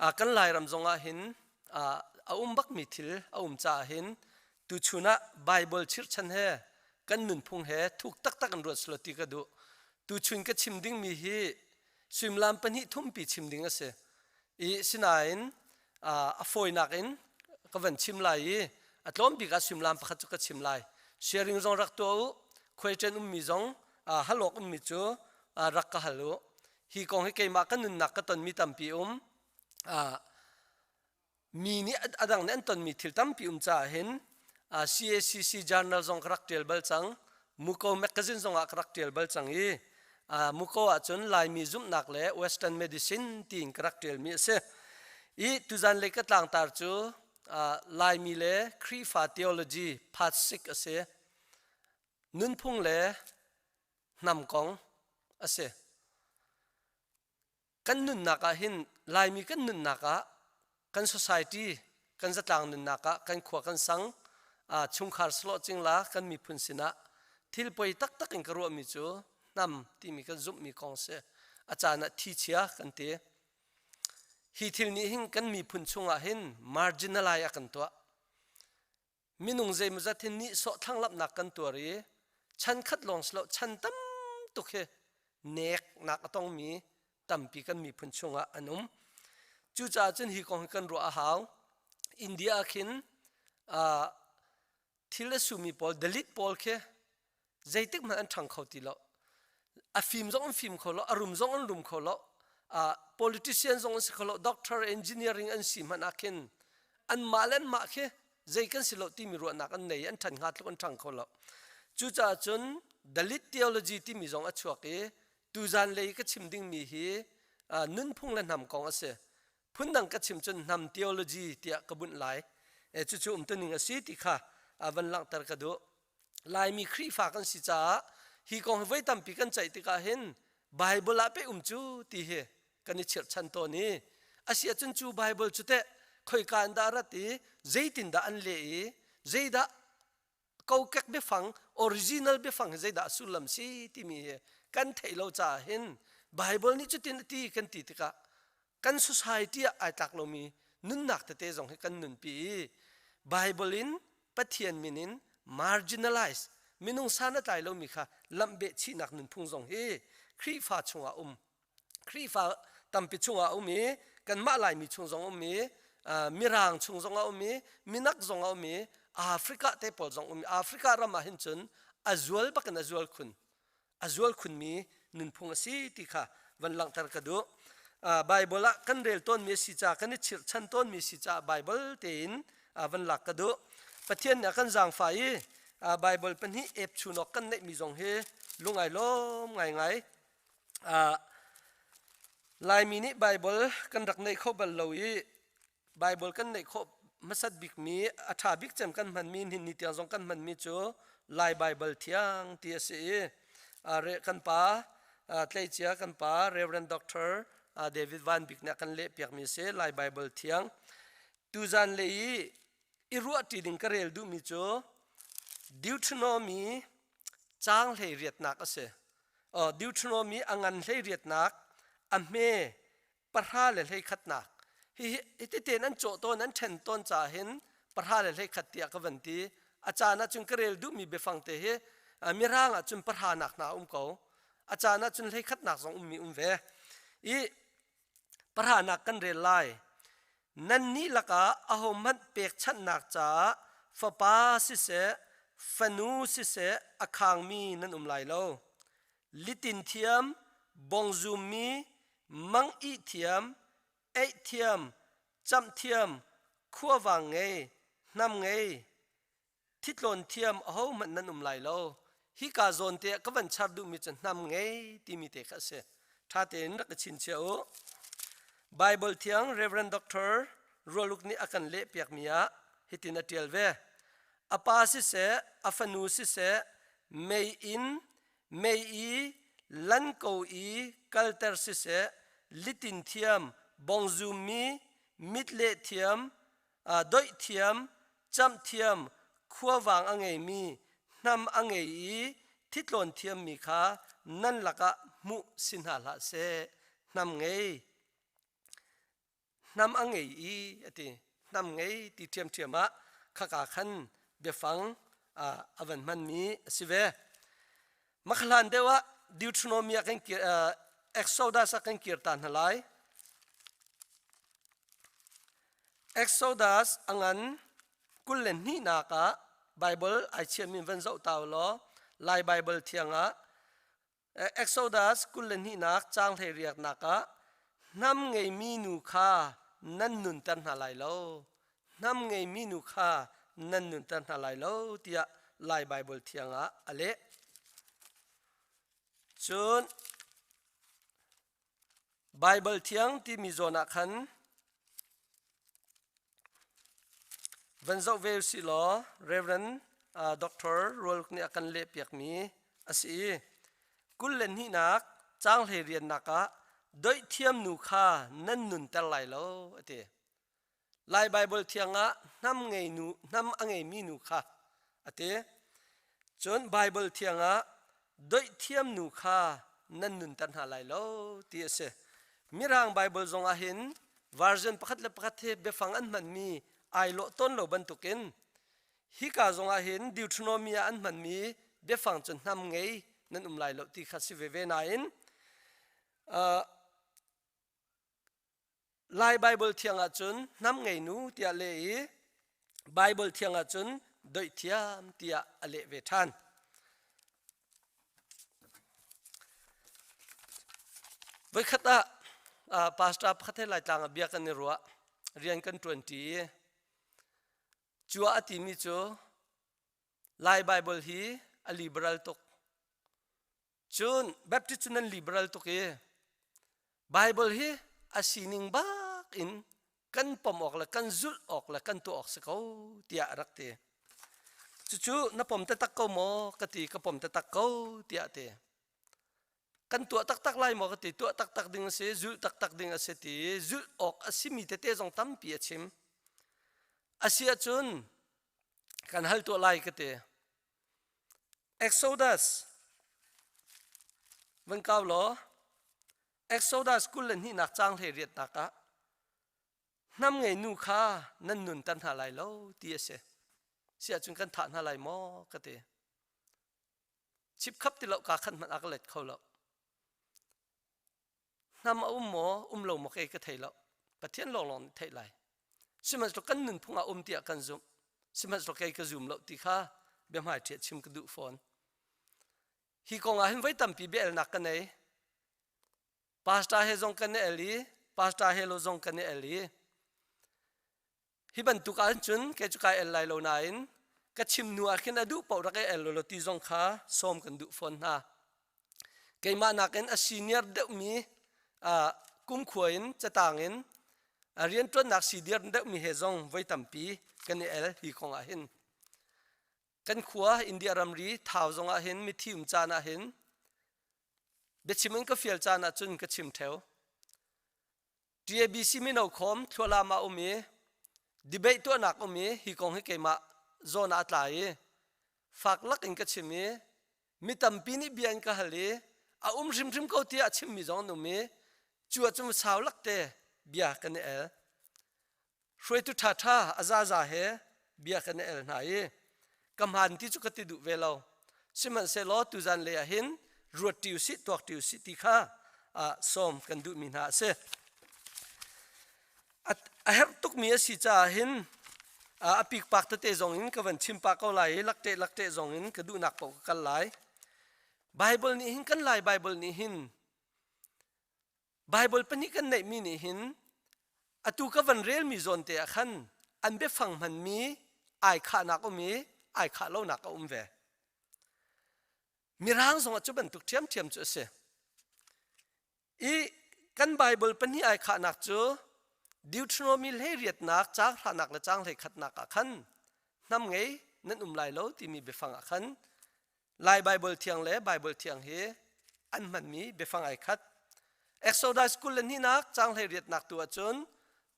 Kan Lairam zongah hin a um bakmi thil a um caah hin tuchun ah Bible chirhchan he kan nunphung he thuk taktak in ruat selaw ti ka duh. Tuchun ka chim dingmi hi suimilam pahnih thumpi chim ding a si. I sinain a fawinak in ka van chim lai i a tlawm bik ah suimilam pakhat cu ka chim lai. Sharing zong rak tuah u, khuaiṭen ummi zong halawk ummi cu rak ka hal u. Hi kong hi keimah ka nunnak ka tonmi tampi um. Mi nih a dang nih an tonmi thil tampi um caah hin CACC journal zong ka rak ṭial bal cang. Muko magazine zong ah ka rak ṭial bal cang i Muko ahcun Laimi zumhnak le Western medicine tiin ka rak ṭialmi a si. I tuzan lei ka tlangtar cu Laimi le Khrihfa theology part 6 a si. Nunphung le hnam kong a si. Kan nunnak ah hin Laimi kan nunnak ah kan society kan zatlang nunnak ah kan khua kan sang chungkhar sawh cingla kan miphun sinah thil poi taktak in ka ruahmi cu hnam timi kan zumhmi kong si. A caan ah thi chia kan ti. Hi thil nih hin kan miphun chungah hin marginalize a kan tuah. Minung zeimawzat hi nihsawh thlanglamhnak kan tuar i chan khat lawng si lo chan tam tuk hi neknak a tongmi tampi kan miphun chungah an um. Cucaah cun hi kong hi kan ruah a hau. India ah khin thil a sumi pawl Dalit pawl khi zeitik hmanh an ṭhang kho ti lo. A fim zong an fim kho lo, a rum zong an rum kho lo, politician zong an si kho lo, doctor, engineering an si hmanh ah khin anmah le anmah khi zei kan si lo timi ruahnak an nei i an ṭhan hnga tluk an ṭhang kho lo. Cucaah cun Dalit theology timi zong a chuak i tuzan lei ka chim dingmi hi nunphung le hnam kong a si. Phundang ka chim cun hnam theology tiah ka bunh lai. Cucu umtuning a si ti kha van langhter ka duh. Laimi Khrihfa kan si caah hi kong hi voi tampi kan ceih tikah hin Bible ah pei um cu ti hi kan i chirhchan tawn i a si ahcun cu Bible cu teh khoika in dah a rat i zeitindah an leh i zeidah kokek biafang original biafang hi zeidah a sullam si timi hi kan theih lo caah hin Bible nih cutin a ti kan ti tikah kan society ah ai tlak lomi nunnak tete zong hi kan nunpi i Bible in Pathian min in marginalize minung san a tlai lomi kha lamhbeh chihnak nunphung zong hi Khrihfa chungah um Khrihfa tampi chungah um i kanmah Laimi chung zong um i Mirang chung zong a um i Minak zong a um i Africa te pawl zong um i Africa ram ah hin cun a zual bak in a zual khun a zual khunmi nunphung a si ti kha van langhter ka duh. Bible ah kan rel tawnmi a si caah kan i chirhchan tawnmi a si caah Bible tein van lak ka duh. Pathian nih a kan zaangfah i Bible pahnih ep chunawk kan neihmi zong hi lungai lawm ngaingai. Laimi nih Bible kan rak neih kho bal lo i Baibal kan neih khawh hmasat bikmi a ṭha bik cem kan hmanmi nihin ni tiang zong kan hmanmi cu Lai Baibal thiang ti a si i kan pa tleicia kan pa Reverend Doctor David Van Bik nih a kan lehpiakmi a si Lai Baibal thiang. Tuzan lei i i ruahṭi ding ka rel duhmi cu Deuteronomy caang hlei riatnak a si. Deuteronomy a ngan hlei riatnak a hme pahra le hleikhatnak hihi hititein an cawh tawn an ṭhen tawn caah hin pahra le hleikhat tiah ka van ti a caan ahcun ka rel duhmi biafang te hi mirang ahcun pahranak hna um ko a caan ahcun hleikhatnak zong ummi um ve i pahranak kan rel lai nannih lakah ahohmanh pekchanhnak caah fapa siseh fanu siseh a khangmi nan um lai lo litin thiam bongzummi mang ih thiam, eih thiam, camh thiam, khuavang ngei, hnam ngei, thitlawn thiam ahohmanh nan um lai lo. Hika zawn te ah ka van char duhmi cu hnam ngei timi te kha a si. Ṭha tein rak i chinchiah u. Bible thiang Reverend Doctor Rualuk nih a kan lehpiakmi ah hitin a ṭial ve. A pa siseh, a fanu siseh, mei in mei i lan ko i kalter siseh litin thiam bongzummi mitleh thiam doih thiam camh thiam khuavang a ngeimi hnam a ngei i thitlawn thiammi kha nan lakah hmuh si hna hlah seh hnam ngei. Hnam a ngei i a ti. Hnam ngei ti ṭhiamṭhiam ah khaka khan biafang a van hmanmi a si ve. Makhlan deuh ah Deuteronomy ah kan kir Exodus ah kan kir ta hna lai. Exodus a ngan 22nak ah Bible ai chiahmi van zoh ta law Lai Bible thiang ah Exodus 22nak caang hleiriaknak ah hnam ngeimi nu kha nan nunter hna lai lo hnam ngeimi nu kha nan nunter hna lai lo tiah Lai Bible thiang ah a leh. Cun Baibal thiang timi zawn ah khan van zoh ve usih law Reverend uh, Dr. Rual nih a kan lehpiakmi a si i 22nak caang hlei riannak ah doih thiam nu kha nan nunter lai lo a ti. Lai Baibal thiang ah hnam ngei nu hnam a ngeimi nu kha a ti. Cun Baibal thiang ah doih thiam nu kha nan nunter hna lai lo ti a si. Mirang Baibal zong ah hin version pakhat le pakhat he biafang an hmanmi ai lawh tawn lo bantukin hika zong ah hin Deuteronomy ah an hmanmi biafang cu hnam ngei nan um lai lo ti kha si veve nain uh, Lai Baibal thiang ahcun hnam ngei nu tiah leh i Baibal thiang ahcun doih thiam tiah a leh ve ṭhan. Voikhat ah pastor pakhat he Laitlang ah bia kan i ruah, rian kan ṭuanṭi i cu ah a timi cu Lai Baibal hi a liberal tuk. Cun Baptist cu nan liberal tuk i Bible hi a sining bak in kan pom awk le kan zulh awk le kan tuah awk si ko tiah a rak ti. Cucu na pom taktak ko maw ka ti ka pom taktak ko tiah ti. Kan tuah taktak lai maw ka ti tuah taktak ding a si zulh taktak ding a si ti zulh awk a simi tete zong tampi a chim. A si ahcun kan hal tuah lai ka ti. Exodus van kau law Exodus 22nak caang 18nak ah hnam ngei nu kha nan nunter hna lai lo ti a si. Si ahcun kan thah hna lai maw ka ti. Chipkhap ti lo ka khat hmanh a ka let kho lo. Hnam a um maw um lo maw kei ka thei lo. Pathian lawnglawng nih theih lai. Sihmanhsehlaw kan nunphung ah um tiah kan zumh. Sihmanhsehlaw kei ka zum lo ti kha biahmai ṭhiah chim ka duh fawn. Hi kong ah hin voi tampi bia elnak ka nei. Pastor he zong kan i el i pastor he lo zong kan i el i Hi bantuk ahcun kei cu kai el lai lo nain ka chim hnu ah khin a duh paoh rak i el law ti zong kha sawm kan duh fawn hna. Keimah nakin a senior deuhmi kumkhua in catang in rianṭuannak senior deuhmi he zong voi tampi kan i el hi kong ah hin. Kan khua India ramri Thau zong ah hin mithi um caan ah hin biachim in ka fial caan ah cun ka chim ṭheo. TABC mino khawm thlualam ah um i debate tuahnak um i hi kong hi keimah zawn ah a tla i fak lak in ka chim i mi tampi nih bia in ka hal i a um hrimhrim ko tiah a chimmi zong an um i cu ahcun sau lak te bia kan i el. Hruaitu ṭhaṭha a zaza he bia kan i el hna i ka hmaan ti cu ka ti duh ve lo. Sihmanhsehlaw tuzan lei ah hin ruat ṭi usih tuak ṭi usih ti kha sawm kan duhmi hna a si. A herh tukmi a si caah hin a pikpak tete zong in ka van chim pah ko lai i lakṭeh lakṭeh zong in ka duhnak paoh ka kal lai. Bible nih hin kan Lai Bible nih hin Baibal pahnih kan neihmi nih hin atu ka van relmi zawn te ah khan an biafang hmanmi ai khahnak um i ai khah lonak a um ve. Mirang zongah cu bantuk ṭhiamṭhiam cu a si. I kan Baibal pahnih ai khahnak cu Deuteronomy hleiriatnak caang hranak le caang hleikhatnak ah khan hnam ngei nan um lai lo timi biafang ah khan Lai Baibal Thiang le Baibal Thiang hi an hmanmi biafang ai khat. Exodus 22nak caang 18nak tu ahcun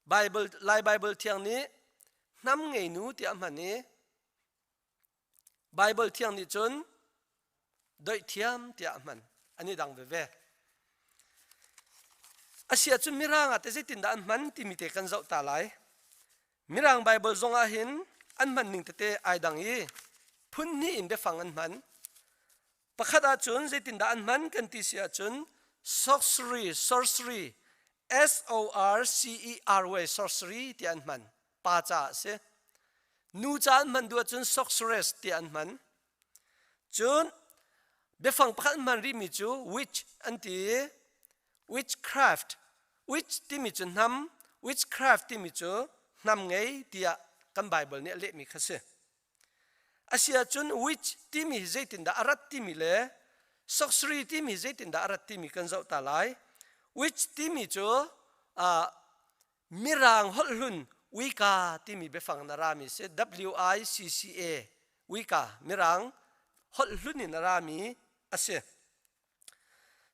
Bible, Lai Baibal Thiang nih hnam ngeinu tiah a hman i Baibal Thiang nih cun doih thiam tiah a hman. An i dang veve. A si ahcun Mirang ah teh zeitindah an hman timi te kan zoh ta lai. Mirang Baibal zong ah hin an hman ning tete ai dang i phun hnih in biafang an hman. Pakhat ahcun zeitindah an hman kan ti si ahcun sorcery, sorcery, S O R C E R Y sorcery tiah an hman. Pa caah a si. Nu ca an hman duh ahcun sorceress tiah an hman. Cun biafang pakhat an hman rihmi cu witch an ti i witchcraft witch timi cu hnam witchcraft timi cu hnam ngei tiah kan Bible nih a lehmi kha si. A si ahcun witch timi hi zeitindah a rat timi le sorcery timi hi zeitindah a rat timi kan zoh ta lai. Witch timi cu uh, Mirang holh hlun Wicca timi biafang na rami si W-I-C-C-A Wicca Mirang holh hlun in a rami a si.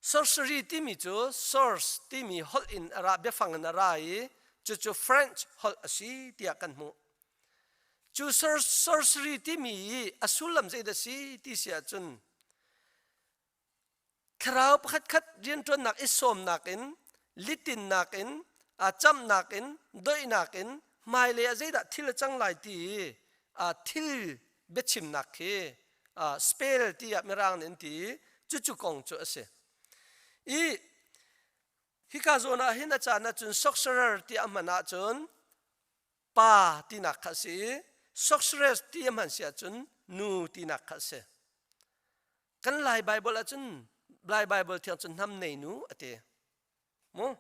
Sorcery timi cu source timi holh in a ra biafang in a ra i cucu French holh a si tiah kan hmuh. Cu sorcery timi i a sullam zeidah si ti si ahcun Thlarau pakhatkhat rianṭuannak i sawmnak in, litinnak in, camhnak in, doihnak in hmailei ah zeidah thil a cang lai ti i thil biachimnak khi spell tiah Mirang nih an ti i cucu kong cu a si. I hika zawn ah hin a caan ahcun sorcerer ti a hman ahcun pa tinak kha a si i sorceress ti a hman si ahcun nu tinak kha a si. Kan Lai Bible ahcun Lai Bible thiang cun hnam nei nu a ti. Mu?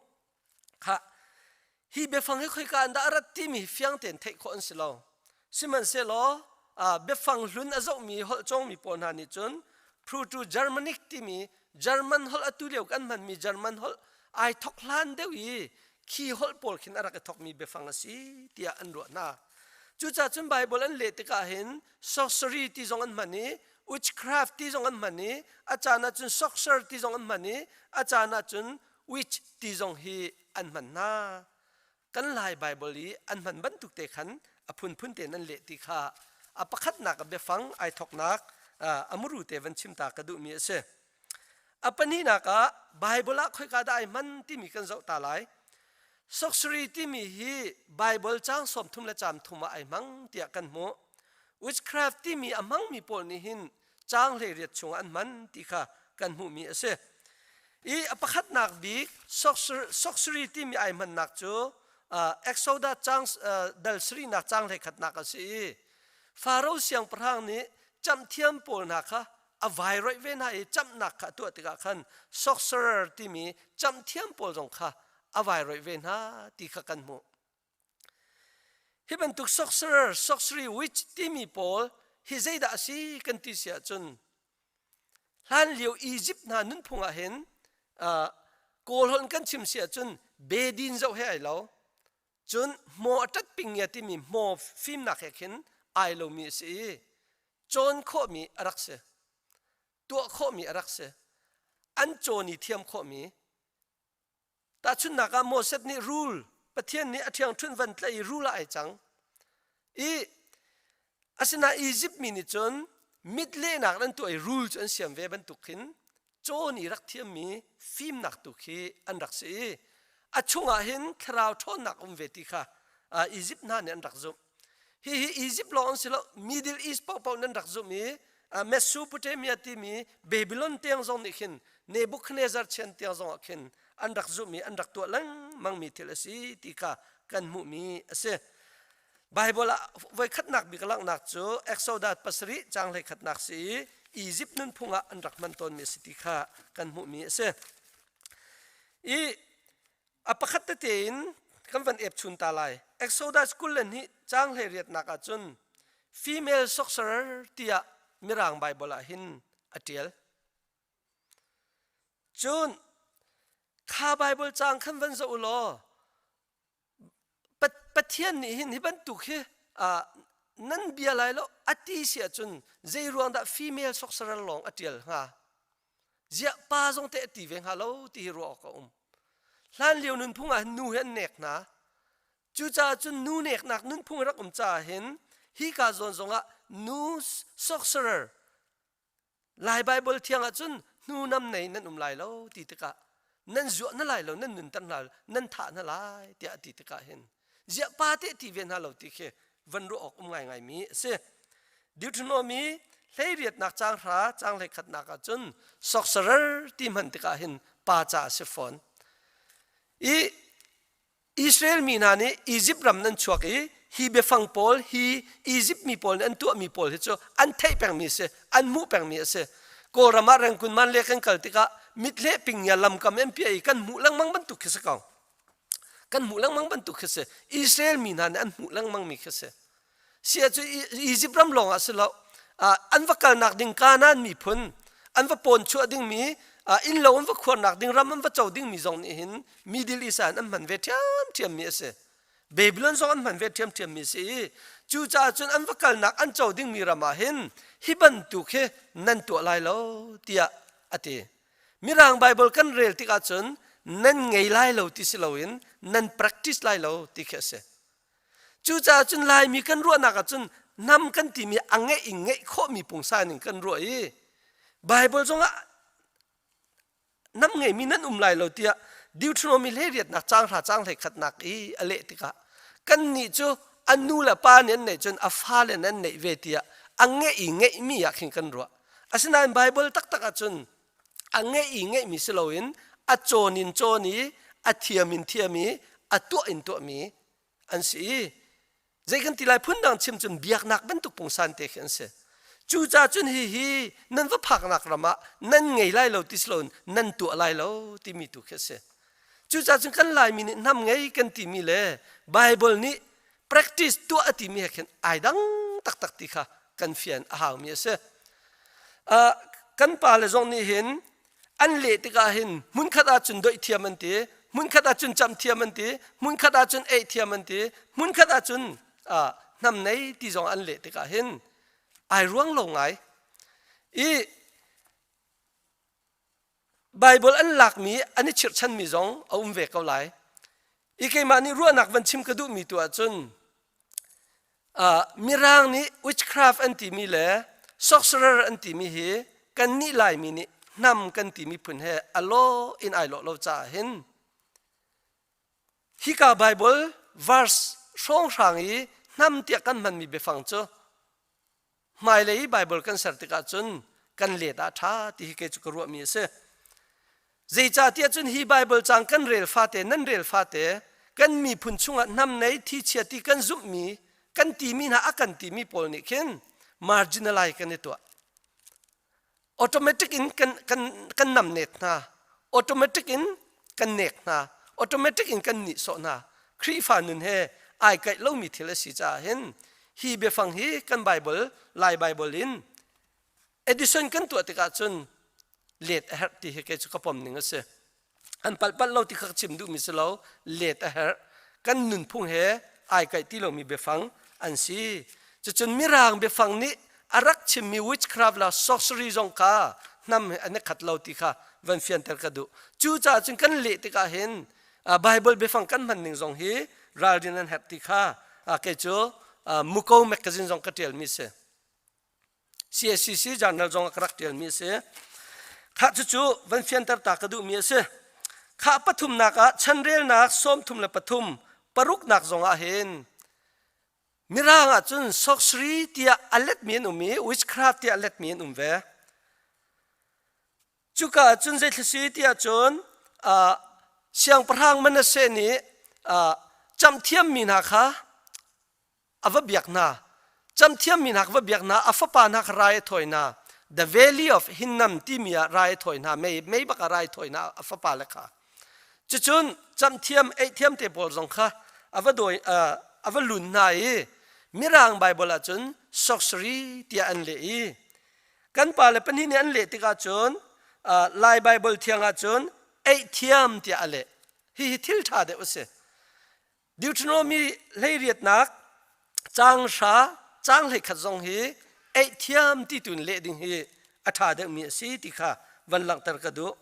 Kha hi biafang hi khoika an dah a rat timi fiang tein theih khawh an si lo. Sihmanhsehlaw biafang hlun a zohmi holh cawngmi pawl hna nih cun Proto Germanic timi German holh atu lio kan hmanmi German holh ai thok hlan deuh i khi holh pawl khin a rak i thokmi biafang a si tiah an ruah hna. Cucaah cun Bible an leh tikah hin sorcery ti zong an hman i witchcraft ti zong an hman i a caan ahcun sorcerer ti zong an hman i a caan ahcun witch ti zong hi an hman hna. Kan Lai Bible i an hman bantuk te khan a phunphun tein an leh ti kha a pakhatnak a biafang ai thoknak a muru te van chim ta ka duhmi a si. A pahnihnak ah Bible ah khoika dah ai hman timi kan zoh ta lai. Sorcery timi hi Bible caang 30 le caang thum ah ai hmang tiah kan hmuh. Witchcraft timi a hmangmi pawl nih hin caang 18 chungah an hman ti kha kan hmuhmi a si. I a pakhatnak bik sorcery timi ai hmannak cu Exodus caang dal sarihnak caang hleikhatnak a si i Faro siangpahrang nih camhthiam pawl hna kha a vairoih ve hna i camhnak kha a tuah tikah khan sorcerer timi camhthiam pawl zong kha a vairoih ve hna ti kha kan hmuh. Hi bantuk sorcerer, sorcery, witch timi pawl hi zeidah a si kan ti si ahcun hlan lio Egypt hna nunphung ah hin uh, Kawl holh kan chim si ahcun bedin zoh he ai lo cun hmaw a ṭat ping ngia timi hmaw fimnak he khin ai lomi a si i cawn khawhmi a rak si tuah khawhmi a rak si an cawn i thiam khawhmi tahchunhnak ah Moses nih rul Pathian nih a ṭhiangṭhunh van tlaih i rul ah ai cang i asinain Izipt mi nih cun mit lehnak an tuah i rul cu an siam ve bantuk khin cawn i rak thiammi fimnak tu khi an rak si i a chungah hin thlarau ṭhawnnak um ve ti kha Izipt hna nih an rak zumh. Hihi Izipt lawng an si lo, Middle East paohpaoh nan rak zumh i Mesopotamia timi Babylon tiang zong nih khin Nebuchadnezzar chian tiang zong ah khin an rak zumh i an rak tuah lengmangmi thil a si ti kha kan hmuhmi a si. Baibal ah voikhatnak bik langhnak cu Exodus pasarih caang hleikhatnak si i Izipt nunphung ah an rak hman tawnmi a si ti kha kan hmuhmi a si. I a pakhat tete in kan van ep chun ta lai. Exodus 22 caang hleiriatnak ah cun female sorcerer tiah Mirang Baibal ah hin a ṭial. Cun kha Baibal caang khan van zoh u law Pathian nih hin hi bantuk hi nan bia lai lo a ti si ahcun zei ruang dah female sorcerer lawng a ṭial hnga? Ziah pa zong teh a ti ve hnga lo ti hi ruah awk a um. Hlan lio nunphung ah hin nu hi an nek hna. Cucaah cun nu neknak nunphung rak um caah hin hika zawn zongah nu sorcerer Lai Baibal thiang ahcun hnu nam nei nan um lai lo ti tikah. Nan zuah hna lai lo, nan nunter hna, nan thah hna lai tiah a ti tikah hin ziah pa te ti ve hna lo ti khi van ruah awk um ngaingai mi a si. Deuteronomy hleiriatnak caang hra caang hleikhatnak ah cun sorcerer ti hman tikah hin pa ca a si fawn. I Israel mi hna nih Izipt ram nan chuak i hi biafang pawl hi Izipt mi pawl nih an tuahmi pawl hi cu an theih pengmi a si, an hmuh pengmi a si. Kawlram ah Rangoon man le kan kal tikah mithleh pingnia lamkam an piah i kan hmuh lengmang bantuk khi si ko. Kan hmuh lengmang bantuk khi si. Israel mi hna nih an hmuh lengmang mi khi si. Sia cu Izipt ram lawng ah si lo. An va kalnak ding Kanaan miphun, an va pawn chuah dingmi, innlo an va khuarnak ding ram an va co dingmi zong nih hin Middle East ah an hman ve ṭhiamṭhiammi a si. Babylon zong an hman ve ṭhiamṭhiammi a si i cucaah cun an va kalnak an co dingmi ram ah hin hi bantuk hi nan tuah lai lo tiah a ti. Mirang Bible kan rel tikah cun nan ngei lai lo ti si loin nan practice lai lo ti khi a si. Cucaah cun Laimi kan ruahnak ah cun hnam kan timi a ngeih in ngeih khawhmi pungsan in kan ruah i Bible zongah hnam ngeimi nan um lai lo tiah Deuteronomy hleiriatnak caang hra caang hleikhatnak i a leh tikah kannih cu an nu le pa nih an neih cun a fale nan neih ve tiah a ngeih i ngeihmi ah khin kan ruah. Asinain Bible taktak ahcun a ngeih i ngeihmi si loin a cawn in cawn i a thiam in thiam i a tuah in tuahmi an si i zei kan ti lai phundang chim cun biaknak bantuk pungsan te khi an si. Cucaah cun hihi nan va phaknak ram ah nan ngei lai lo ti si loin nan tuah lai lo timi tu khi a si. Cucaah cun kan Laimi nih hnam ngei kan timi le Bible nih practice tuah a timi he khin ai dang taktak ti kha kan fian a haumi a si. Uh, kan pale zong nih hin an leh tikah hin hmunkhat ahcun doih thiam an ti, hmunkhat ahcun camh thiam an ti, hmunkhat ahcun eih thiam an ti, hmunkhat ahcun uh, hnam nei ti zong an leh tikah hin ai ruang lo ngai. I Baibal an lakmi an i chirhchanmi zong a um ve ko lai. I keimah nih ruahnak van chim ka duhmi tu ahcun uh, Mirang nih witchcraft an timi le sorcerer an timi hi kannih Laimi nih hnam kan timi phun he a law in ai lawh lo caah hin hika Bible verse hrawnghrang i hnam tiah kan hmanmi biafang cu Hmailei i Baibal kan ser tikah cun kan let ah ṭha ti hi kei cu ka ruahmi a si. Zeicahtiah cun hi Baibal caang kan rel fate, nan rel fate, kan miphun chungah hnamnei thichia ti kan zumhmi, kan timi hna a kan timi pawl nih khin marginalize kan i tuah. Automatic in kan, kan, kan namnet hna. Automatic in kan nek hna. Automatic in kan nihsawh hna. Khrihfa nun he ai kaih lomi thil a si caah hin hi biafang hi kan Bible, Lai Bible in edition kan tuah tikah cun let a herh ti hi kei cu ka pom ning a si. An palh palh lo ti kha ka chim duhmi si lo, let a herh. Kan nunphung he ai kaih ti lomi biafang an si. Cucun Mirang biafang nih a rak chimmi witchcraft la sorcery zong kha hnam he an i khat lo ti kha van fianter ka duh. Cucaah cun kan leh tikah hin Bible biafang kan hman ning zong hi ralrin an herh ti kha kei cu Muko magazine zong ka ṭialmi si. CSCC journal zong ah ka rak ṭialmi a si. Khah cucu van fianter ta ka duhmi a si. Khah pathumnak ah chanrelnak 33 paruknak zong ah hin Mirang ah cun sorcery tiah a letmi an um i witchcraft tiah a letmi an um ve. Cuka ah cun zeithil si tiah cun uh, siangpahrang Manasseh nih uh, camhthiammi hna kha a va biak hna camthiammi hna va biak hna a fapa hna kha rai a thawi hna the valley of Hinnom timi ah rai a thawi hna mei mei bak ah rai a thawi hna a fapa le kha cucun camthiam eihthiam te pawl zong kha a va dawi a va lun hna i mirang bible ah cun sorcery tiah an leh i kan pa le pahnih nih an leh tikah cun lai bible thiang ah cun eihthiam tiah a leh hihi thil ṭha deuh a si Deuteronomy hleiriatnak caang hra caang hleikhat zong hi eihthiam ti tu in leh ding hi a ṭha deuhmi a si ti kha van langhter ka duh.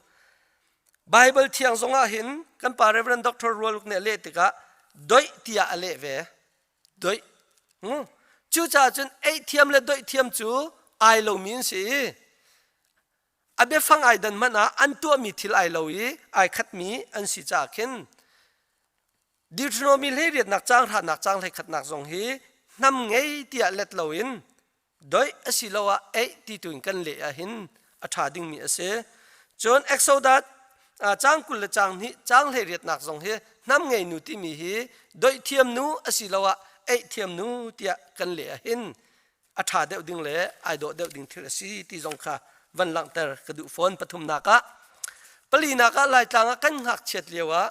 Bible thiang zong ah hin kan pa Reverend Dr. Rualuk nih a leh tikah doih tiah a leh ve. Doih. Hmm. Cucaah cun eihthiam le doih thiam cu ai lomi an si i. A biafang ai dan hmanh ah an tuahmi thil ai lo i ai khatmi an si caah khin Deuteronomy hleiriatnak caang hranak caang hleikhatnak zong hi hnam ngei tiah let loin doih asiloah eih ti tu in kan leh ahhin a ṭha dingmi a si. Cun Exodus caang 20 le caang hnih caang hleiriatnak zong hi hnam ngei nu timi hi doih thiam nu asiloah eih thiam nu tiah kan leh ahhin a ṭha deuh ding le ai dawh deuh ding thil a si ti zong kha van langhter ka duh fawn pathumnak ah palinak ah Laitlang ah kan ngakchiat lio ah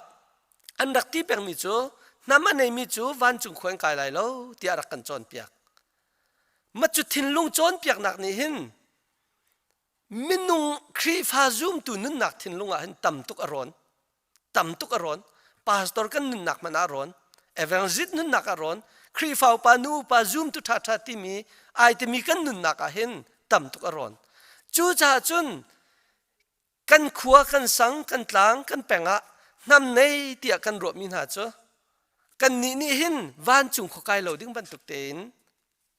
an rak ti pengmi cu hnam a neimi cu vancung khua in kai lai lo tiah rak kan cawnpiak ma cu thinlung cawnpiaknak nih hin minung Khrihfa zumtu nunnak thinlung ah hin tam tuk a rawn tam tuk a rawn pastor kan nunnak hmanh ah rawn evangelist nunnak ah rawn Khrihfa upa nu upa zumtu ṭhaṭha timi ai timi kan nunnak ah hin tam tuk a rawn cucaah cun kan khua kan sang kan tlang kan peng ah hnam nei tiah kan ruahmi hna cu kannih nih hin vancung khua kai lo ding bantuk tein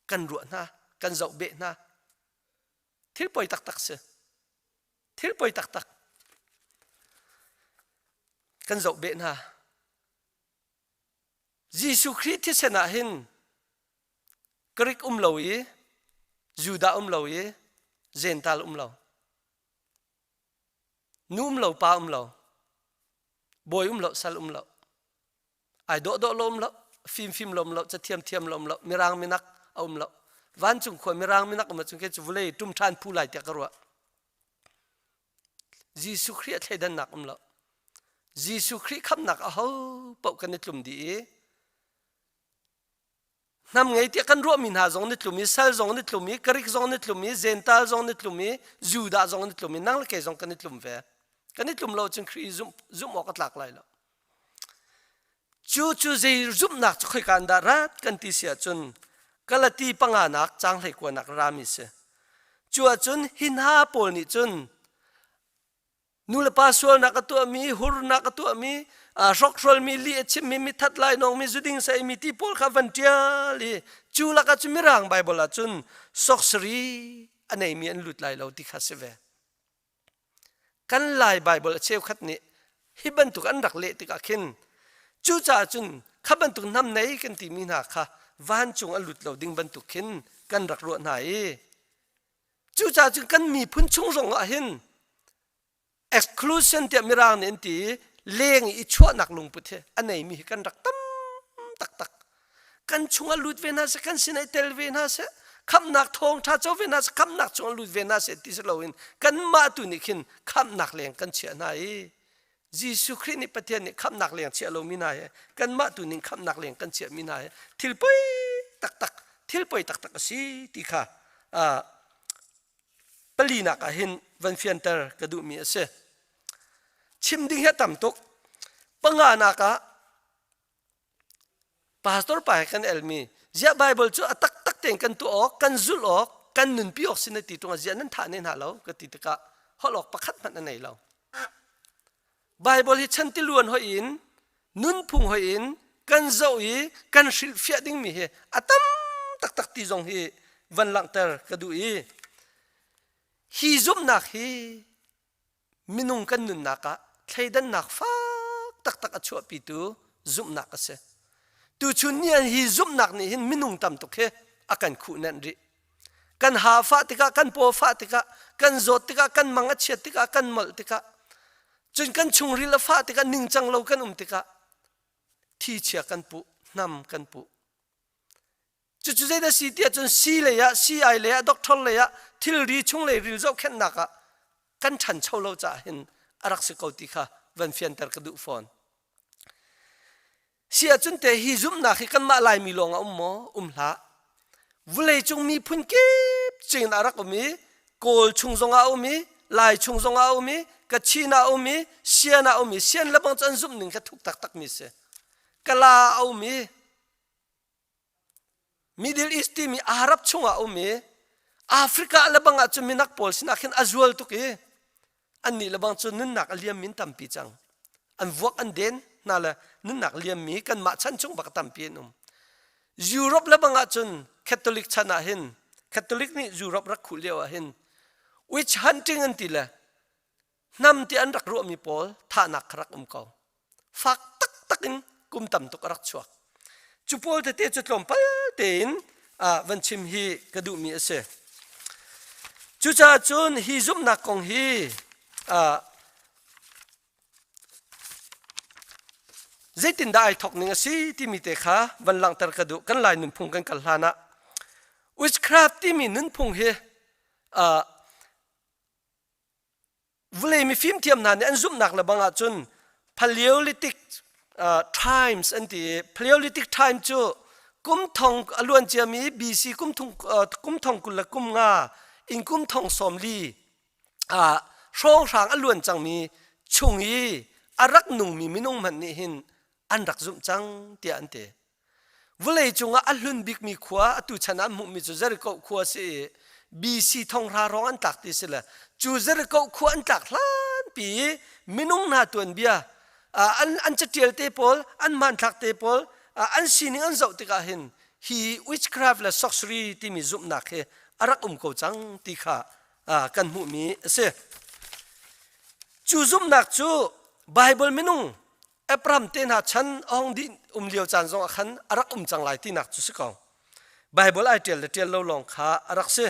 kan ruah hna kan zoh beh hna thil poi taktak si Thil poi taktak. Kan zoh beh hna. Jesuh Khrih thisen ah hin Greek um lo i Judah um lo i Gentile um lo. Nu um lo, pa um lo. Bawi um lo, sal um lo. Ai dawh dawh lo um lo, fim fim lo um lo, cathiam thiam lo um lo, mirang minak a um lo. Vancung khua mirang minak um ahcun kei cu vulei ṭum ṭhan phu lai tiah ka ruah. Jesuh Khrih a thleidannak um lo. Jesuh Khrih khamnak aho paoh kan i tlum dih i hnam ngei tiah kan ruahmi hna zong ni tlum i sal zong ni tlum i Greek zong ni tlum i Gentile zong ni tlum i Judah zong ni tlum i nang le kei zong kan i tlum ve. Kan i tlum lo cun Khrih zumh, zumh awk a tlak lai lo. Cu cu zei zumhnak cu khoika in dah rat kan ti si ahcun Galati panganak caang hleikuanak rami si. Cu ahcun hi hna pawl nih cun nulepa sualnak a tuahmi, hurnak a tuahmi, hrokhrolmi, lih a chimmi, mithat lainawngmi, zuding saimi ti pawl kha van ṭial i cu lakah cu Mirang Baibal ah cun soksari a neimi an lut lai lo ti kha si ve. Kan Lai Baibal a cheukhat nih hi bantuk an rak leh tikah khin cucaah cun kha bantuk hnamnei kan timi hna kha vancung a lut lo ding bantuk khin kan rak ruah hna i cucaah cun kan miphun chung zong ah hin exclusion tiah mirang nih an ti i leng i chuahnak lungput hi a neimi hi kan rak tam taktak kan chungah lut ve hna seh kan sinah i tel ve hna seh khamhnak thawngṭha co ve hna seh khamhnak chungah lut ve hna seh ti si loin kanmah tu nih khin khamhnak leng kan chiah hna i Jesuh Khrih nih Pathian nih khamhnak leng chiah lomi hna he kanmah tu nih khamhnak leng kan chiahmi hna he thil poi taktak thil poi taktak a si ti kha palinak ah hin van fianter ka duhmi a si chim ding hi a tam tuk panganak ah Pastor pa he kan elmi ziah Bible cu a taktak tein kan tuah awk kan zulh awk kan nunpi awk sin ti ṭung ah ziah nan thah ne hna lo ka ti tikah holh awk pakhat hmanh a nei lo. Bible hi chan tiluan hoi in nunphung hoi in kan zoh i kan hrilhfiah dingmi hi a tam taktak ti zong hi van langhter ka duh i hi zumhnak hi minung kan nunnak ah thleidannak fak taktak a chuahpitu zumhnak a si. Tuchun ni ah hi zumhnak nih hin minung tam tuk hi a kan khuhnenh rih. Kan ha fah tikah, kan paw fah tikah, kan zawt tikah, kan mang a chiat tikah, kan molh tikah, cun kan chungril a fah tikah, ningcang lo kan um tikah, thi chia kan puh, hnam kan puh. Cucu zeidah si tiah cun sii lei ah, sii-ai lei ah, doctor lei ah thilri chunglei ril zohkhenhnak ah kan ṭhancho lo caah hin a rak si ko ti kha van fianter ka duh fawn. Si ahcun te hi zumhnak hi kanmah Laimi lawng a um maw? Um hlah. Vawleicung miphun kip cingin a rak um i Kawl chung zongah a um i Lai chung zongah a um i Kachin ah a um i Sian ah a um i Sian lebang cu an zumh ning kha thuk taktakmi si. Kala a um i Middle East timi Arab chungah a um i Africa lebang ah cun minak pawl sinah khin a zual tuk i annih lebang cu nunnak a liam min tampi cang. An vuak an den hna le nunnak liammi kanmah chan chung bak tampi an um. Europe lebang ah cun Catholic chan ah hin Catholic nih Europe rak khuh lio ah hin witch hunting an ti le. Hnam ti an rak ruahmi pawl thahnak kha rak um ko. Fak taktak in kum tam tuk a rak chuak. Cu pawl tete cu tlawmpal tein van chim hi ka duhmi a si. Cucaah cun hi zumhnak kong hi Zeitindah ai thawk ning a si timi te kha van langhter ka duh. Kan Lai nunphung kan kal hlan ah. Witchcraft timi nunphung hi uh, vawlei mifimthiam hna nih an zumhnak le bang ahcun Paleolithic uh, times an ti i Paleolithic time cu kum thong a luan ciami BC kum thong, uh, kum thong 20 le kum nga in kum thong sawm li ah hrawnghrang a luan cangmi chung i a rak nungmi minung hmanh nih hin an rak zumh cang tiah an ti. Vawlei cungah a hlun bikmi khua atu chan ah an hmuhmi cu Jericho khua a si i BC thonghra hrawng an tlak ti si le cu Jericho khua an tlak hlanpi i minung hna tuanbia an, an catial te pawl an hmanthlak te pawl an sining an zoh tikah hin hi witchcraft le sorcery timi zumhnak hi a rak um ko cang ti kha kan hmuhmi a si. Cu zumhnak cu Baibal minung Abraham te hna chan a hung dih um lio caan zong ah khan a rak um cang lai tinak cu si ko. Baibal ai ṭial le ṭial lo lawng kha a rak si.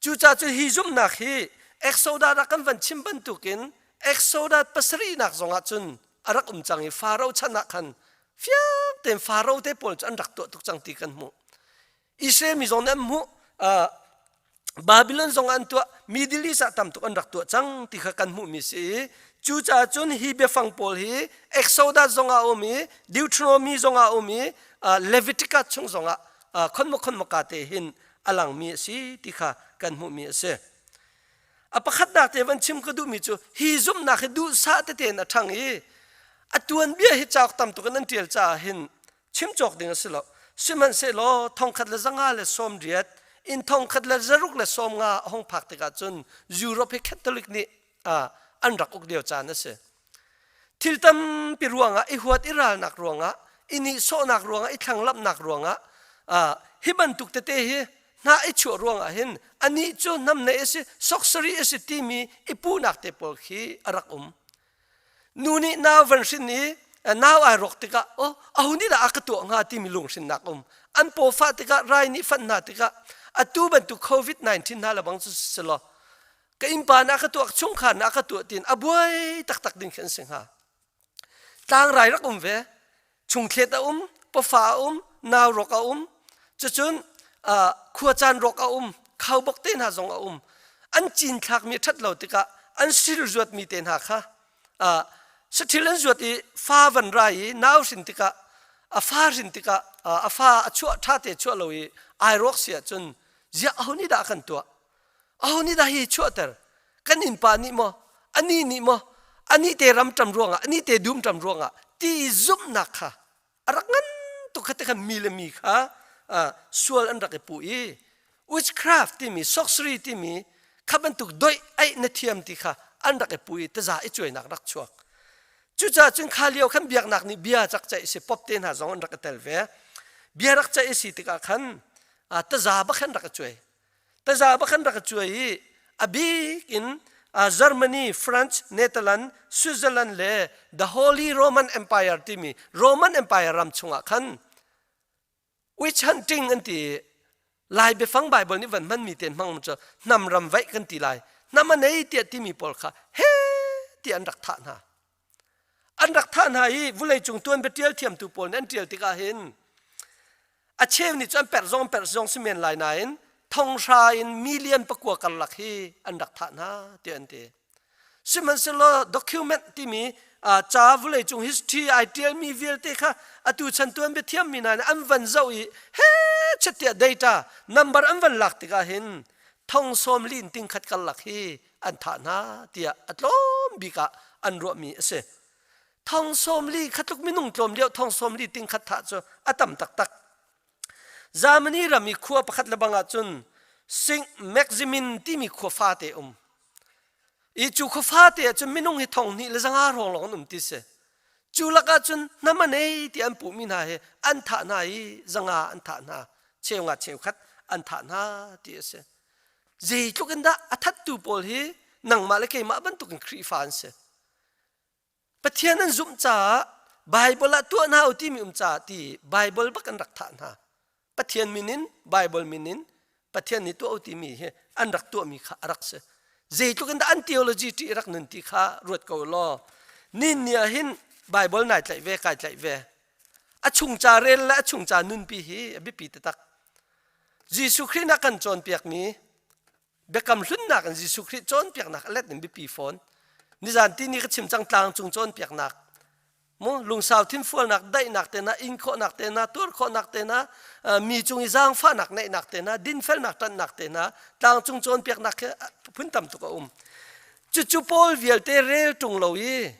Cucaah cu hi zumhnak hi Exodus ah kan van chim bantukin Exodus pasarihnak zong ah cun a rak um cang i Faro chan ah khan fiang tein Faro te pawl cu an rak tuah tuk cang ti kan hmuh. Israel mi zong nih an hmuh. Babylon zong an tuah Middle East ah tam tuk an rak tuah cang ti kha kan hmuhmi si i cucaah cun hi biafang pawl hi Exodus zong ah um i Deuteronomy zong ah um i Leviticus chung zong ah khonma khonma ka te hin a langmi a si ti kha kan hmuhmi a si. A pakhatnak te van chim ka duhmi cu hi zumhnak hi duhsah tete in a ṭhang i a tuanbia hi cauk tam tuk in an ṭial caah hin chim cawk ding a si lo. Sihmanhsehlaw 1980 in 1650 a hung phak tikah cun Europe hi Catholic nih an rak uk lio caan a si. Thil tampi ruangah i huat i ralnak ruangah i nihsawhnak ruangah i thlanglamhnak ruangah hi bantuk tete hi hna i chuah ruangah hin anih cu namne a si soksari a si timi i puhnak te pawl khi a rak um. Nu nih nau van hrin i nau ai rawk tikah oh aho nih dah a ka tuah hnga timi lunghrinnak um. An paw fah tikah rai nih fanh hna tikah atu bantuk COVID-19 hna le bang cu si law ka innpa na ka tuah chungkhar na ka tuah tiin a buai taktak ding khi an si hnga. Tlangrai rak um ve. Chungthlet a um, pafa a um, nau rawk a um, cucun khuacaan rawk a um, khaubok te hna zong a um. An cinthlakmi a ṭhat lo tikah an sil zuatmi te hna kha saṭhil an zuat i fa van rai i nau hrin tikah a fa hrin tikah a fa a chuah ṭha te chuah lo i ai rawk si ahcun ziah aho nih dah kan tuah aho nih dah hi chuahter kan innpa nih maw anih nih maw anih te ram ṭam ruangah anih te dum ṭam ruangah ti i zumhnak kha a rak ngan tuk kha te khan mi le mi kha sual an rak i puh i witchcraft timi sorcery timi kha bantuk doih aih na thiam ti kha an rak i puh i taza i cuainak rak chuak cucaah cun kha lio khan biaknak nih bia cak ceih si pop te hna zong an rak i tel ve bia rak ceih si tikah khan taza bak khan rak i cuai Taza bak an rak cuai i a bik in Germany, France, Netherlands, Switzerland le the Holy Roman Empire timi Roman Empire ram chungah khan witch hunting an ti lai biafang Bible nih van hmanmi te hmang cu hnam ram vaih kan ti lai hnam a nei tiah timi pawl kha he ti an rak thah hna An rak thah hna i vawleicung tuanbia ṭial thiamtu pawl nih an ṭial tikah hin a cheu nih cu an perh zong perh zong si men lai nain thonghra in million pakua karlak hi an rak thah hna tiah an ti. Sihmanhsehlaw document timi ca vawleicung history ai ṭialmi vialte kha atu chan tuanbia thiammi hna nih an van zoh i he chet tiah data number an van lak tikah hin thong sawm li in ting khat karlak hi an thah hna tiah a tlawm bik ah an ruahmi a si. Thong sawm li khatluk minung tlawm lio thong sawm li ting khat thah cu a tam taktak. Germany ram i khua pakhat le bang ahcun Sing Maximin timi khua fate um. I cu khua fate ahcun minung hi thong hnih le zanga hrawng lawng an um ti si. Cu lakah cun hnam a nei ti an puhmi hna hi an thah hna i zanga an thah hna. Cheu nga cheu khat an thah hna ti a si. Zeitluk in dah a thattu pawl hi Nangmah le keimah bantukin Khrihfa an si. Pathian an zumh caah Bible ah tuah hna u timi um caah ti Bible bak an rak thah hna. Pathian min in Bible min in Pathian nih tuah u timi hi an rak tuahmi kha a rak si. Zeitluk in dah an theology ṭih rak nun ti kha ruat ko law. Nin ni ah hin Bible nai tlaih ve kai tlaih ve. A chung ca rel le a chung ca nunpi hi a biapi taktak. Jesuh Khrih na kan cawnpiakmi biakam hlunnak in Jesuh Khrih cawnpiaknak a let in biapi fawn. Nizan ti ni ka chim cang tlang cung cawnpiaknak mu lungsau thinfualnak daihnak te hna in khawhnak te hna tuar khawhnak te hna mi cung i zaangfahnak neihnak te hna dinfelnak ṭanhnak te hna tlangcung cawnpiaknak khi phun tam tuk a um cucu paul vialte rel ṭung lo i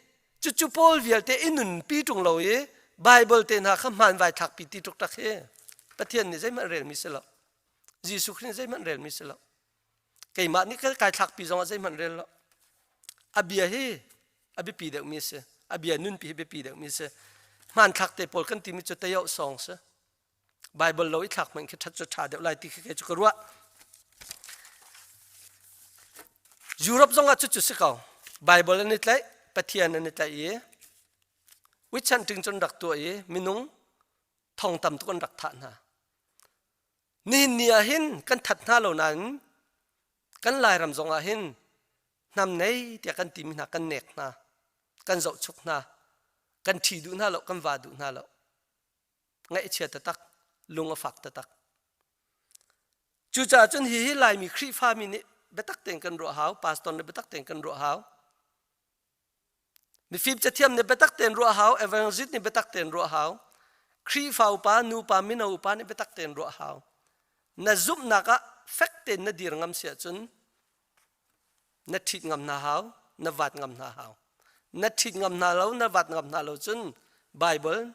cucu paul vialte i nunpi ṭung lo i Bible te hna kha hmaan vai thlakpi ti tuk tak hi Pathian nih zeihmanh relmi si lo Jesuh Khrih nih zeihmanh relmi si lo. Keimah nih kai thlakpi zongah zeihmanh rel lo. A bia hi a biapi deuhmi a si. A bia nunpi hi biapi deuhmi a si. Hmanthlak te pawl kan timi cu tayoh song si. Bible lo i thlak hmanh khi ṭhat cu ṭha deuh lai ti khi kei cu ka ruah. Europe zongah cucu si ko. Bible an i tlaih, Pathian an i tlaih i witch hunting cun rak tuah i minung thong tam tuk an rak thah hna. Nihin ni ah hin kan that hna lo nain kan Lairam zong ah hin hnam nei tiah kan timi hna kan nek hna, kan zohchuk hna, kan ṭhi duh hna lo, kan va duh hna lo. Ngaihchia taktak, lung a fak taktak. Cucaah cun hihi Laimi Khrihfami nih biatak tein kan ruah hau, pastor nih biatak tein kan ruah hau. Mifim cathiam nih biatak tein ruah hau, evangelist nih biatak tein ruah hau, Khrihfa upa, nupa, mino upa nih biatak tein ruah hau. Na zumhnak ah fek tein na dir ngam si ahcun na ṭhit ngam hna hau, na vat ngam hna hau. Na ṭhit ngam hna lo, na vat ngam hna lo cun Bible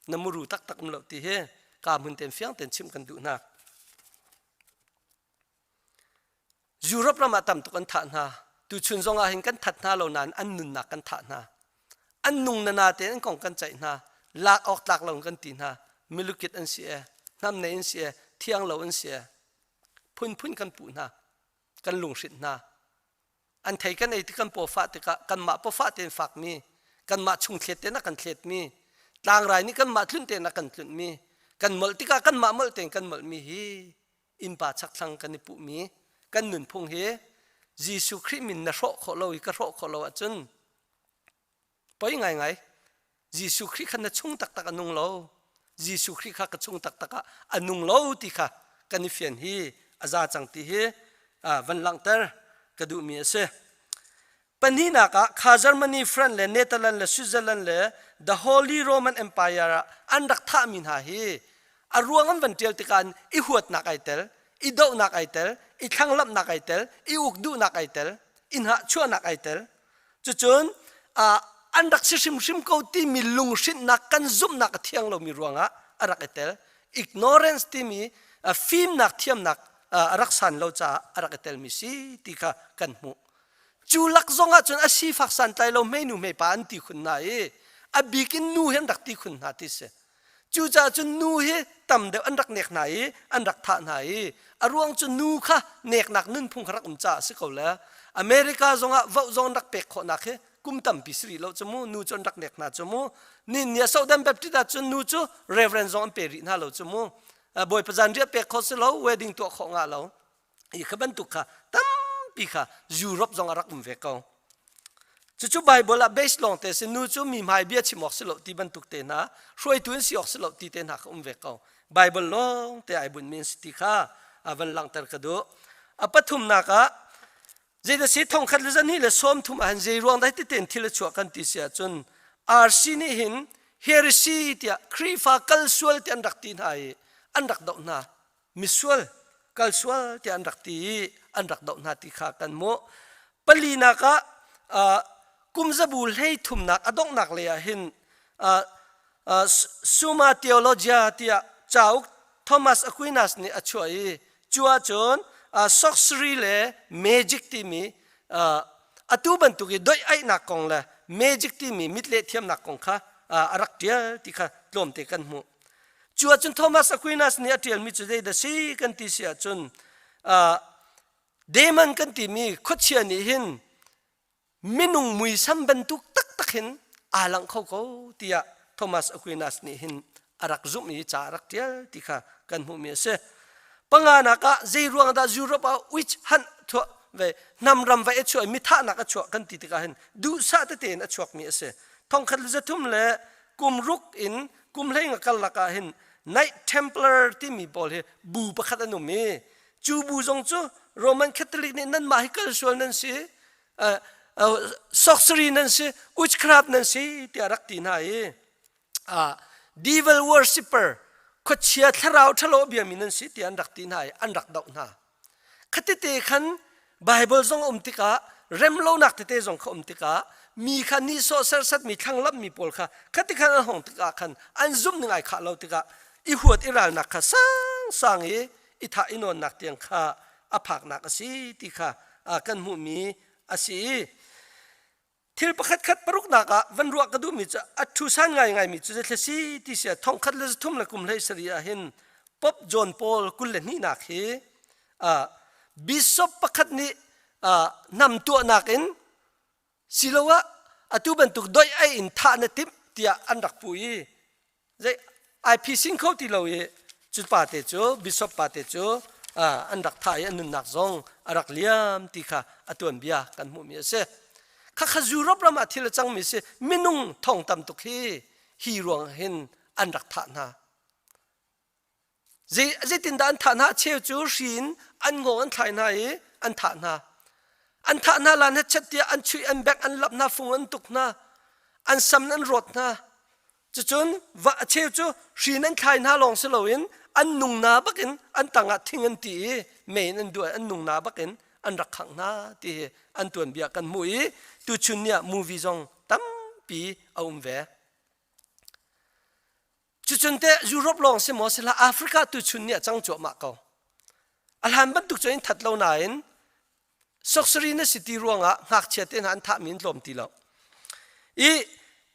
na muru taktak um lo ti hi ka hmun tein fiang tein chimh kan duh hna. Europe ram ah tam tuk an thah hna. Tuchun zong ah hin kan that hna lo nain an nunnak kan thah hna. An nung nana tein an kong kan ceih hna. Lak awk tlak lo in kan ti hna. Milukit an si e, hnamnei an si e, thiang lo an si e. Phunphun kan puh hna. Kan lunghrinh hna. An thei kan ei ti kan paw fah tikah kanmah pawfah tein fakmi, kanmah chung thlet tein a kan thletmi, tlangrai nih kanmah tlunh tein a kan tlunhmi, kan molh tikah kanmah molh tein kan molhmi hi innpa chakthlang kan i puhmi kan nunphung hi Jesuh Khrih min na hrawh khawh lo i ka hrawh khawh lo ahcun poi ngaingai Jesuh Khrih kha na chung taktak a nung lo Jesuh Khrih kha ka chung taktak ah a nung lo ti kha kan i fian hi a za cang ti hi van langhter ka duhmi a si. Pahnihnak ah kha Germany, France le Netherlands le Switzerland le the Holy Roman Empire ah an rak thahmi hna hi a ruang an van ṭial tikah i huatnak ai tel, i dohnak ai tel, i thlanglamhnak ai tel, i uk duhnak ai tel, i hnahchuahnak ai tel. Cucun an rak si hrimhrim ko timi lunghrinhnak kan zumhnak a thiang lomi ruangah a rak i tel. Ignorance timi fimnak thiamnak a rak san lo caah a rak i telmi si ti kha kan hmuh. Cu lak zong ah cun a sifak santlai lo hmeinu hmeipa an ti khun hna i a bik in nu hi an rak ti khun hna ti si. Cucaah cun nu hi tam deuh an rak nek hna i an rak thah hna i a ruang cu nu kha neknak nunphung kha rak um caah a si ko le America zongah vote zong an rak pek khawhnak hi kum tampi si rih lo cu mu nu cu an rak nek hna cu mu ni ni a Southern Baptist ah cun nu cu reverend zong an pe rih hna lo cu mu Bawipa zanriah pek khawh si lo wedding tuah khawh ngah lo hi kha bantuk kha tampi kha Europe zong a rak um ve ko. Cucu Bible ah base lawng te si nu cu mi hmai bia chim awk si lo ti bantuk te hna hruaitu in si awk si lo ti te hna kha um ve ko. Bible lawng te ai bunhmi an si ti kha a van langhter ka duh. A pathumnak ah zeidah si thongkhat le zan hi le sawm thum ah hin zei ruang dah ti ten thil a chuah kan ti si ahcun RC nih hin heresy tiah Khrihfa kal sual ti an rak ti hna i an rak doh hna. misual kalsual tiah an rak ti i an rak doh hna ti kha kan hmuh. Palinak ah kum zabu hlei thumnak a donghnak lei ah hin Summa Theologia tiah cauk Thomas Aquinas nih a chuah i cu ahcun sorcery le magic timi atu bantuk i doih aihnak kong le magic timi mitleh thiamnak kong kha a rak ṭial ti kha tlawmte kan hmuh. Cu ahcun Thomas Aquinas nih a ṭialmi cu zeidah si kan ti si ahcun. Demon kan timi khuachia nih hin minung muisam bantuk taktak hin aa langh kho ko tiah Thomas Aquinas nih hin a rak zumh i ca a rak ṭial ti kha kan hmuhmi a si. Panganak ah zei ruang dah Europe ah witch hunt thuah ve hnam ram va i chuah i mithahnak a chuah kan ti tikah hin duhsah tete in a chuakmi a si. Thongkhat le 300 le kum ruk in kum hlei nga karlak ah hin Knight Templar timi pawl hi bu pakhat an um i cu bu zong cu Roman Catholic nih nanmah hi kal sual nan si sorcery nan si witchcraft nan si tiah rak ti hna i devil worshipper khuachia thlarau ṭhalo biami nan si tiah an rak ti hna i an rak doh hna khatete khan Bible zong a um tikah remlonak tete zong kha um tikah mi kha nihsawh sersatmi thlanglammi pawl kha khati khan an hong tikah khan an zumh ning ai khah lo tikah i huat i ralnak kha sangsang i i thah i nawnnak tiang kha a phaknak a si ti kha kan hmuhmi a si i thil pakhat khat paruknak ah van ruah ka duhmi cu a ṭhusan ngaingaimi cu zeitleh si ti si ah thongkhat le 300 le kum 17 ah hin Pope John Paul 22nak hi bishop pakhat nih nam tuahnak in siloah atu bantuk doih ai in thah na timh tiah an rak puh i zei ai phising kho ti lo i cu pa te cu bishop pa te cu an rak thah i an nunnak zong a rak liam ti kha a tuanbia kan hmuhmi a si. Khakha Europe ram ah thil a cangmi si minung thong tam tuk hi hi ruang hin an rak thah hna. Zei zeitindah an thah hna cheu cu hri in an ngawng an thlai hna i an thah hna. An thah hna lan chet tiah an chuih an bek an lap hna fung an tuk hna an sam an rawt hna Cucun va a cheu cu hri in an thlai hna lawng si loin an nung na bakin an tangah thing an ti i mei in an duah an nung na bakin an rak khangh hna ti hi an tuanbia kan hmuh i tuchun ni ah movie zong tampi a um ve. Cucun teh Europe lawng si maw sila Africa tuchun ni ah cang cuahmah ko. A hlan bantuk cu in that lo nain Soksari na si ti ruangah ngakchia te hna an thahmi an tlawm ti lo. I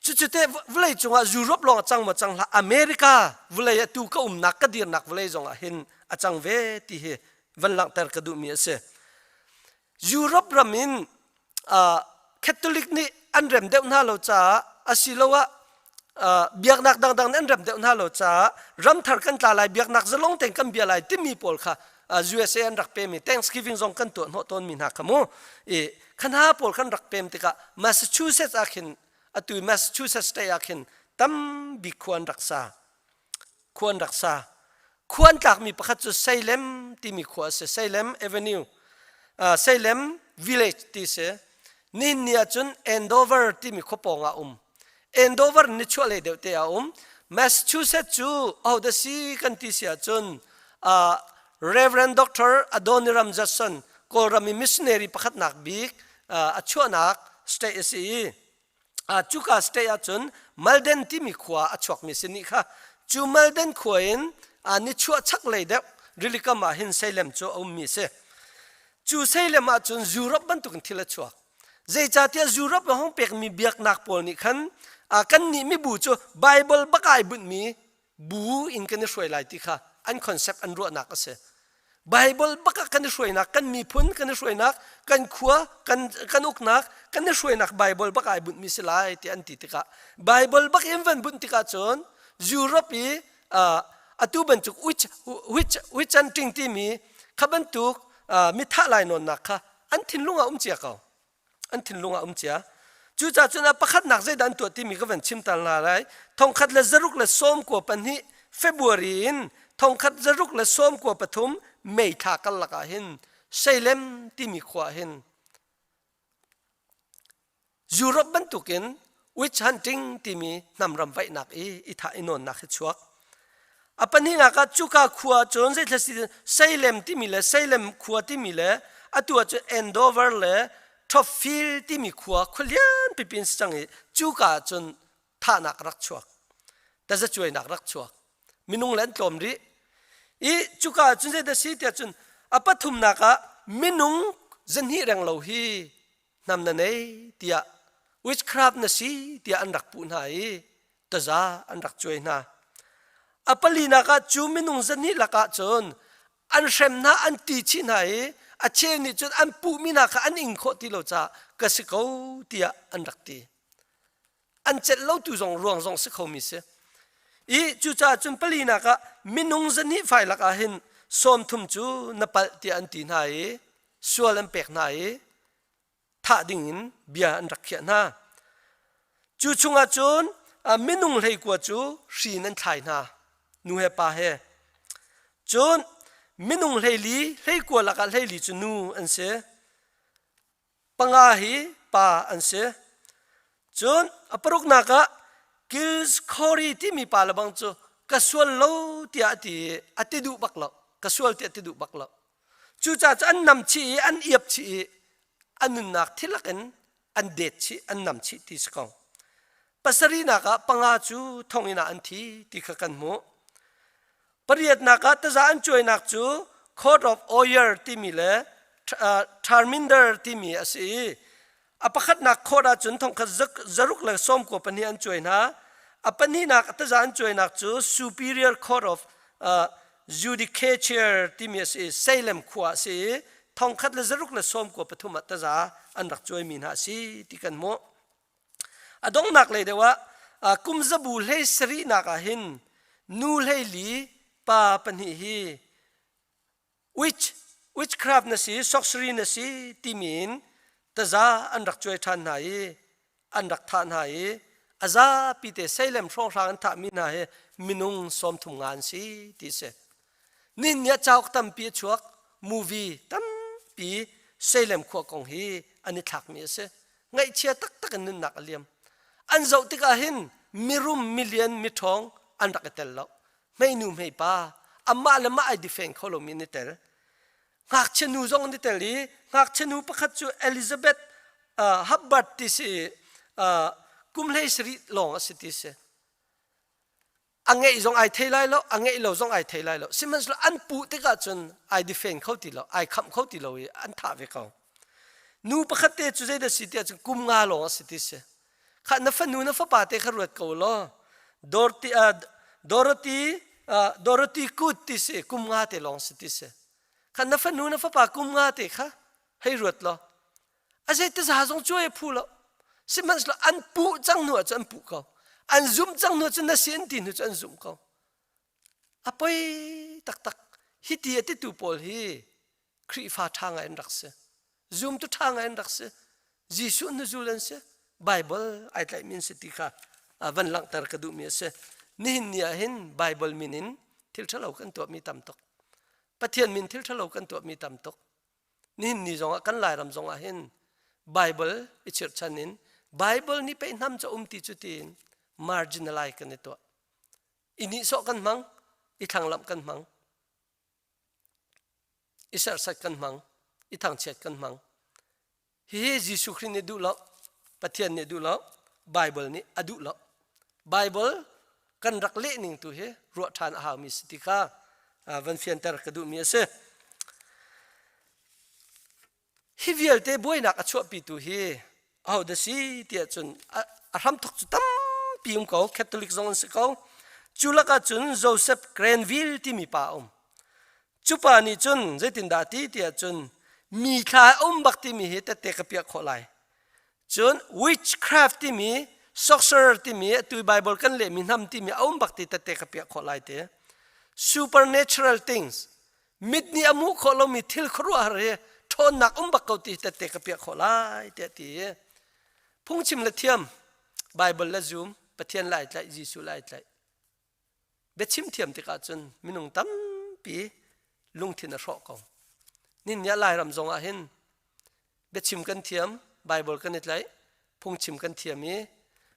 cucu te vawlei cungah Europe lawng a cang maw cang hlah America vawlei atu ka umnak ka dirnak vawlei zongah hin a cang ve ti hi van langhter ka duhmi a si. Europe ram in uh, Catholic nih an rem deuh hna lo caah asiloah biaknak dangdang nih an rem deuh hna lo caah ramthar kan tla lai biaknak zalong tein kan bia lai timi pawl kha USA an rak pem i Thanksgiving zong kan tuah hnawh tawnmi hna kha mu i kha pawl kan rak pem tikah Massachusetts ah khin atu Massachusetts state ah khin tam bik khua an rak sa khua an rak sa. Khua an tlakmi pakhat cu Salem timi khua a si. Salem Avenue, uh, Salem Village ti si. Nihin ni ahcun Andover timi khua pawng ah um. Andover nichuahlei deuh te ah um. Massachusetts cu ahodah si kan ti si ahcun uh, Reverend Dr. Adoniram Judson Kawlram i missionary pakhatnak bik uh, a chuahnak state a si i cuka state ahcun Malden timi khua a chuakmi si nih kha cu Malden khua in nichuah chaklei deuh rilikam ah hin Salem cu a ummi si. Cu Salem ahcun Europe bantukin thil a chuak. Zeicahtiah Europe a hung pekmi biaknak pawl nih khan kan nih mibu cu Bible bak ai bunhmi bu in kan i hruai lai ti kha an concept an ruahnak a si. Bible bak ah kan i hruainak, kan miphun kan i hruainak, kan khua, kan, kan uknak, kan i hruainak Bible bak ai bunhmi si lai ti an ti tikah Bible bak in van bunh tikah cun Europe i uh, atu bantuk witch, witch, witch hunting timi kha bantuk uh, mithah lai nawnnak kha an thinlung ah um cia ko. an thinlung ah um cia cucaah cun a pakhatnak zeidah an tuah timi ka van chim tal hna lai 1692 February in 1693 May thla karlak ah hin Salem timi khua hin Europe bantukin witch hunting timi hnamram vaihnak i i thah i nawnnak hi chuak A pahnihnak ah cuka khua cun zeithla si Salem timi le Salem khua timi le atu ah cun Andover le Topfield timi khua khualian pipi in si cang i cuka ah cun thahnak rak chuak tazacuainak rak chuak minung le an tlawm rih i cuka ah cun zeidah si tiah cun a pathumnak ah minung zahnih reng lo hi hnam na nei tiah witchcraft na si tiah an rak puh hna i taza an rak cuai hna. A palinak ah cu minung zahnih lakah cun an hrem hna an ti chih hna i A cheu nih cun an puhmi hna kha an ing khawh ti lo caah ka si ko tiah an rak ti. An celh lo tu zong ruang zong si khomi si. I cucaah cun palinak ah minung zahnih fai lak ah hin 30 cu na palh tiah an ti hna i sual an pek hna i thah dingin bia an rak khiah hna. Cu chungah cun minung hleikua cu hri in an thlai hna, nu he pa he. Cun minung hleili, hleikua lakah hleili cu nu an si. Panga hi pa an si. Cun a paruknak ah Gilles Corey timi pa lebang cu ka sual lo tiah a ti i a ti duh bak lo. Ka sual tiah a ti duh bak lo. Cucaah cu an nam chih i an iap chih i a nunnak thilak in an det chih, an nam chih ti si ko. Pasarihnak ah panga cu thonginn ah an thi ti kha kan hmuh. Pariatnak ah taza an cuainak cu Court of Oyer timi le Charminder timi a si i a pakhatnak court ah cun thongkhat zaruk le sawmkua pahnih an cuai hna. A pahnihnak taza an cuainak cu Superior Court of Judicature timi a si i Salem khua a si i thongkhat le zaruk le sawmkua pathum ah taza an rak cuaimi hna a si ti kan hmuh. A donghnak lei deuh ah kum zabu hlei sarihnak ah hin nu hleili pa pahnih hi witch witchcraft na si sorcery na si timi in taza an rak cuai ṭhan hna i an rak thah hna i a zapi te Salem hrawnghrang an thahmi hna hi minung 30 nga an si ti si. Nihin ni ah cauk tampi a chuak movie tampi Salem khua kong hi an i thlakmi a si. Ngaihchia taktak in nunnak a liam. An zoh tikah hin mirum milian miṭhawng an rak i tel lo. Hmeinu hmeipa amah le mah ai defend kho lomi an i tel. Ngakchia nu zong an i tel i ngakchia nu pakhat cu Elizabeth Hubbard ti si i kum hlei sarih lawng a si ti si. A ngeih zong ai thei lai lo, a ngeih lo zong ai thei lai lo. Sihmanhsehlaw an puh tikah cun ai defend kho ti lo, ai khamh kho ti lo i an thah ve ko. Nu pakhat te cu zeidah si tiah cun kum nga lawng a si ti si. Khah na fanu na fapa te kha ruat ko law Dorothy, uh, Dorothy, uh, Dorothy Good ti si kum nga te lawng si ti si. Kha na fanu na fapa kum nga te kha hei ruat law a zei te za zong cuai a phu lo. Sihmanhsehlaw an puh cang hnu ah cun an puh ko. An zumh cang hnu cun na si an ti hnu cu an zumh ko. A poi taktak. Hiti a titu pawl hi Khrihfa ṭha ngai an rak si. Zumtu ṭha ngai an rak si. Jesuh hnuzul an si. Bible ai tlaihmi an si ti kha van langhter ka duhmi a si. Nihin ni ah hin Bible min in thil ṭhalo kan tuahmi tam tuk. Pathian min thil ṭhalo kan tuahmi tam tuk. Nihin ni zongah kan Lairam zongah hin Bible i chirhchan in Bible nih pei hnam cu um ti cu tiin marginalize kan i tuah. I nihsawh kan hmang, i thlanglamh kan hmang. I serhsat kan hmang, i thangchiat kan hmang. Hihi Jesuh Khrih nih duh lo, Pathian nih duh lo, Bible nih a duh lo. Bible kan rak leh ning tu hi ruah ṭhan a haumi si ti kha van fianter ka duhmi a si. Hi vialte buainak a chuahpitu hi ahodah si tiah cun a hramthok cu tampi um ko Catholic zong an si ko. Cu lakah cun Joseph Granville timi pa a um. Cu pa nih cun zeitindah a ti tiah cun mi thla a um bak timi hi tette ka piah khawh lai. Cun witchcraft timi sorcerer timi atu Bible kan lehmi hnam timi a um bak ti tette ka piah khawh lai ti. Supernatural things mit nih a hmuh khawh lomi thil khuaruahhar hi ṭhawnnak um bak ko ti tette ka piah khawh lai tiah ti i phungchim le thiam Bible le zum Pathian lai tlaih Jesuh lai tlaih biachim thiam tikah cun minung tampi lungthin a hrawh ko nin nih Lairam zong ah hin biachim kan thiam Bible kan i tlaih phungchim kan thiam i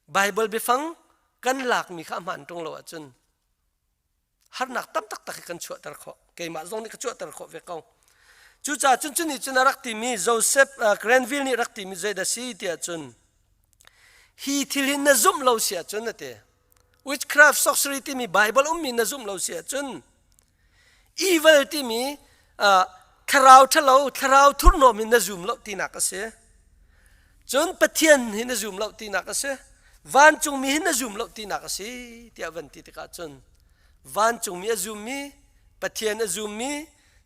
Bible biafang kan lakmi kha a hmaan ṭung lo ahcun harnak tam taktak hi kan chuahter khawh keimah zong nih ka chuahter khawh ve ko cucaah cun cunih cun a rak timi Joseph Granville nih rak timi zeidah si tiah cun hi thil hi na zumh lo si ahcun a ti witchcraft sorcery timi Bible ummi na zumh lo si ahcun evil timi thlarau ṭhalo thlarau thurhnawm hi na zum lo tinak a si cun Pathian hi na zum lo tinak a si vancungmi hi na zum lo tinak a si tiah van ti tikah cun vancungmi a zummi Pathian a zummi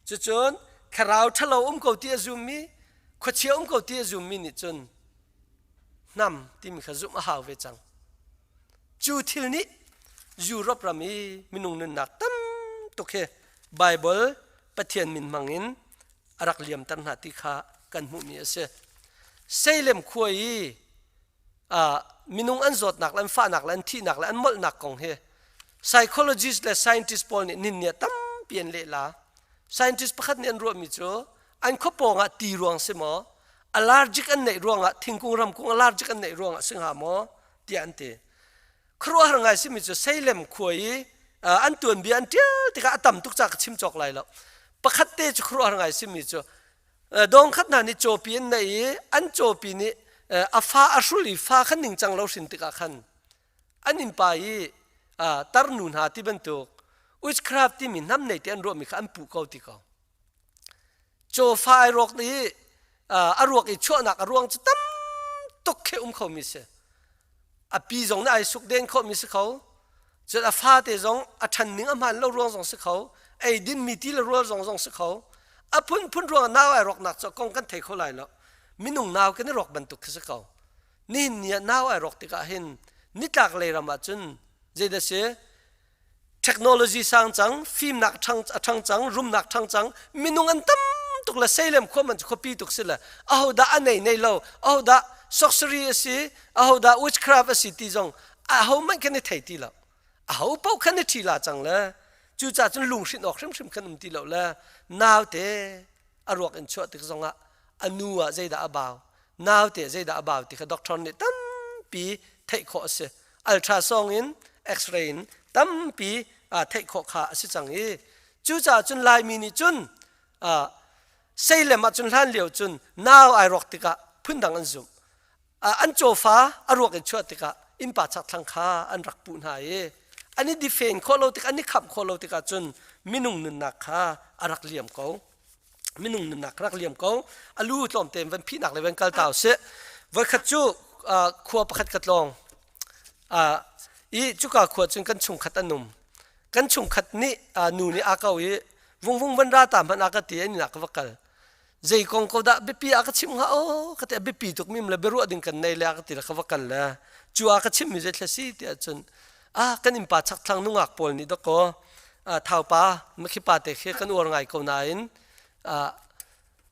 cucun Thlarau ṭhalo um ko ti a zummi, khuachia um ko ti a zummi nih cun hnam timi kha zumh a hau ve cang. Cu thil nih Europe ram i minung nunnak tam tuk hi Bible Pathian min hmang in a rak liamter hna ti kha kan hmuhmi a si. Salem khua i minung an zawtnak le an fahnak le an thihnak le an molhnak kong hi psychologist le scientist pawl nih nin nih tampi an lehla. Scientist pakhat nih an ruahmi cu an khuapawng ah ti ruang si maw allergic an neih ruangah thingkung ramkung allergic an neih ruangah si hnga maw tiah an ti. Khuaruahhar ngai simi cu Salem khua i an tuanbia an ṭial tikah a tam tuk ca ka chim cawk lai lo. Pakhat te cu khuaruahhar ngai simi cu dongkhat hna nih cawpi an neih i an cawpi nih a fa a hrul i fa khan ningcang lo hrin tikah khan an innpa i tarnu hna ti bantuk witchcraft timi hnam nei ti an ruahmi kha an puh ko ti ko. Cawfa ai rawk i a ruak i chuahnak a ruang cu tam tuk khi um khomi si. A pi zong nih ai suk den khawhmi si kho. Cun a fate zong a ṭhan ning a hmaan lo ruang zong si kho. Ei dinmi ti le rual zong zong si kho. A phunphun ruang nau ai rawknak cu kong kan thei kho lai lo. Minung nau kan i rawk bantuk khi si ko. Nihin ni ah nau ai rawk tikah hin nitlak lei ram ah cun zeidah si technology sang cang fimnak ṭhang a ṭhang cang rumnak ṭhang cang minung an tam tuk le Salem khua man cu khuapi tuk si le ahodah a nei nei lo ahodah sorcery a si ahodah witchcraft a si ti zong aho hmanh kan i thei ti lo aho paoh khan i ṭhi la cang le cucaah cun lunghrinh awk hrimhrim khan um ti lo le naute a ruak in chuah tik zongah a nu ah zeidah a bau naute zeidah a bau ti kha doctor nih tampi theih khawh a si ultrasong in x-ray in tampi theih khawh kha a si cang i cucaah cun Laimi nih cun Salem ah cun hlan lio cun nau ai rawk tikah phundang an zumh an cawfa a ruak in chuah tikah innpa chakthlang kha an rak puh hna i an i difen khawh lo tik an i khamh khawh lo tikah cun minung nunnak kha a rak liam ko minung nunnak rak liam ko a lu tlawmte in van phihnak le van kal ta usih voikhat cu khua pakhat ka tlawng i cuka khua cun kan chungkhat an um kan chungkhat nih nu nih a ko i vungvung van ra ta hmanh a ka ti an inn ah ka va kal zei kong ko dah biapi ah ka chimh hnga o ka ti a biapi tuk mi le biaruah ding kan nei le a ka ti le ka va kal le cu a ka chimh mi zei thla si ti ahcun ah kan innpa chakthlang nungak pawl nih dakaw thaupa makhi pa te khi kan uar ngai ko nain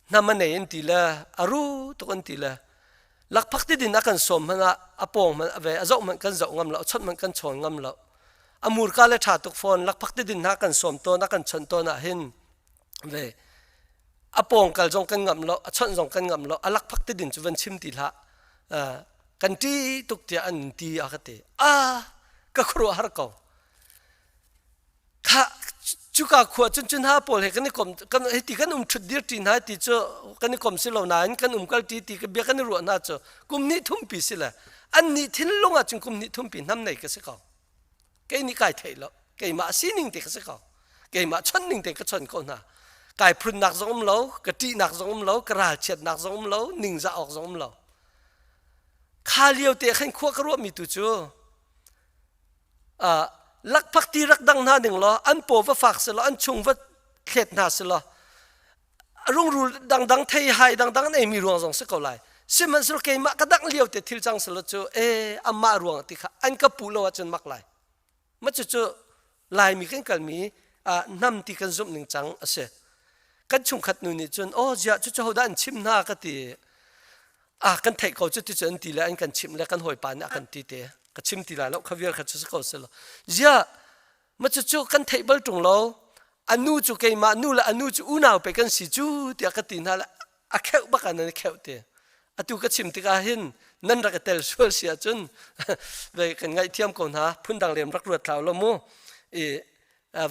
hnam a nei an ti le a ru tuk an ti le lakphak ti din a kan sawm hmanh ah a pawng hmanh a ve a zoh hmanh kan zoh ngam lo a chawnh hmanh kan chawn ngam lo a murka le ṭha tuk fawn lakphak ti din hna kan sawm tawn a kan chawnh tawn ah hin ve a pawng kal zong kan ngamh lo a chawnh zong kan ngamh lo a lakphak ti din cu van chim ti hlah kan ṭih tuk tiah an ti a ka ti ah ka khuaruah har ko kha cuka khua cun cun ha pawl he kan i kom kan hiti kan um ṭhut dir ṭi hna ti cu kan i kom si lo nain kan um kal ṭi ti ka bia kan i ruah hna cu kum hnih thumpi si le an nih thinlung ah cun kum hnih thumpi hnam nei ka si ko kei nih kai theih lo keimah sining te ka si ko keimah chawnh ning te ka chawnh ko hna kai phunnak zong um lo ka ṭihnak zong um lo ka ralchiatnak zong um lo ningzah awk zong um lo kha lio te khan khua ka ruahmi tu cu lakphak ti rak dang hna ning law an paw va fak selaw an chung va thlet hna selaw rungrul dangdang thei hai dangdang an eimi ruang zong si ko lai sihmanhsehlaw keimah ka dangh lio te thil cang selaw cu e amah ruang ti kha an ka puh lo ahcun mak lai ma cucu laimi kan kalmi hnam ti kan zumh ning cang a si kan chungkhat nu nih cun oh ziah cucu hodah an chim hna ka ti ah kan theih ko cu ti cu an ti le an kan chimh le kan hawipa nih a kan ti te ka chim ti lai lo kha vial kha cu si ko selaw ziah ma cucu kan theih bal ṭung lo a nu cu keimah nu le a nu cu unau pe kan si cu tiah ka ti hna le a kheuh bak ah nan i kheuh te atu ka chim tikah hin nan rak i tel sual si ahcun ve kan ngaihthiam ko hna phundang lem rak ruat hlah lo mu i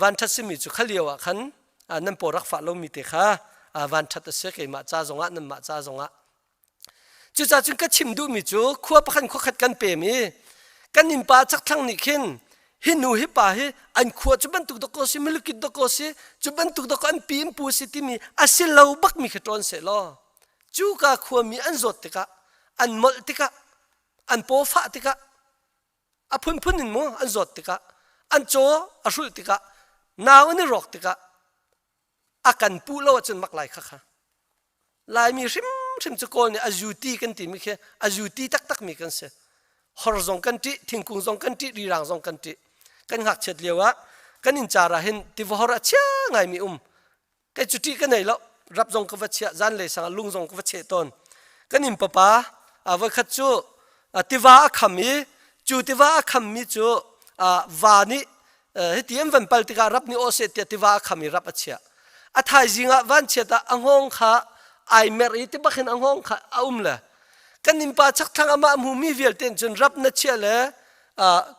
vanṭhat simi cu kha lio ah khan nan paw rak fah lomi te kha vanṭhat a si keimah ca zongah nanmah ca zongah Cucaah cun ka chim duhmi cu khua pakhat khua khat kan pem i kan innpa chakthlang nih khin hi nu hi pa hi an khua cu bantuk dawkaw si milukit dawkaw si cu bantuk dawkaw an pi an pu si timi a si lo bakmi kha ṭawn seh law cuka khuami an zawt tikah an molh tikah an paw fah tikah a phunphun in mu an zawt tikah an caw a hrulh tikah nau an i rawk tikah. A kan puh lo ahcun mak lai kha kha. Laimi hrimhrim cu Kawl nih a zuti kan timi khi a zuti taktakmi kan si. Hor zong kan ṭih, thingkung zong kan ṭih, rirang zong kan ṭih. Kan ngakchiat lio ah kan inn car ah hin tiva hor a chia ngaimi um. Kei cu ṭih ka nei lo. Rap zong ka va chiah, zanlei sang ah lung zong ka va cheh tawn. Kan inn papa voikhat cu tiva a kham i cu tiva a khammi cu va nih hiti an van pal tikah rap nih aw seh tiah tiva a kham i rap a chiah. A thaizing ah vanchiat ah a hngawng kha ai mer i tibak hin a hngawng kha a um le kan innpa chakthlang amah hmumi vialte cun rap na chiah le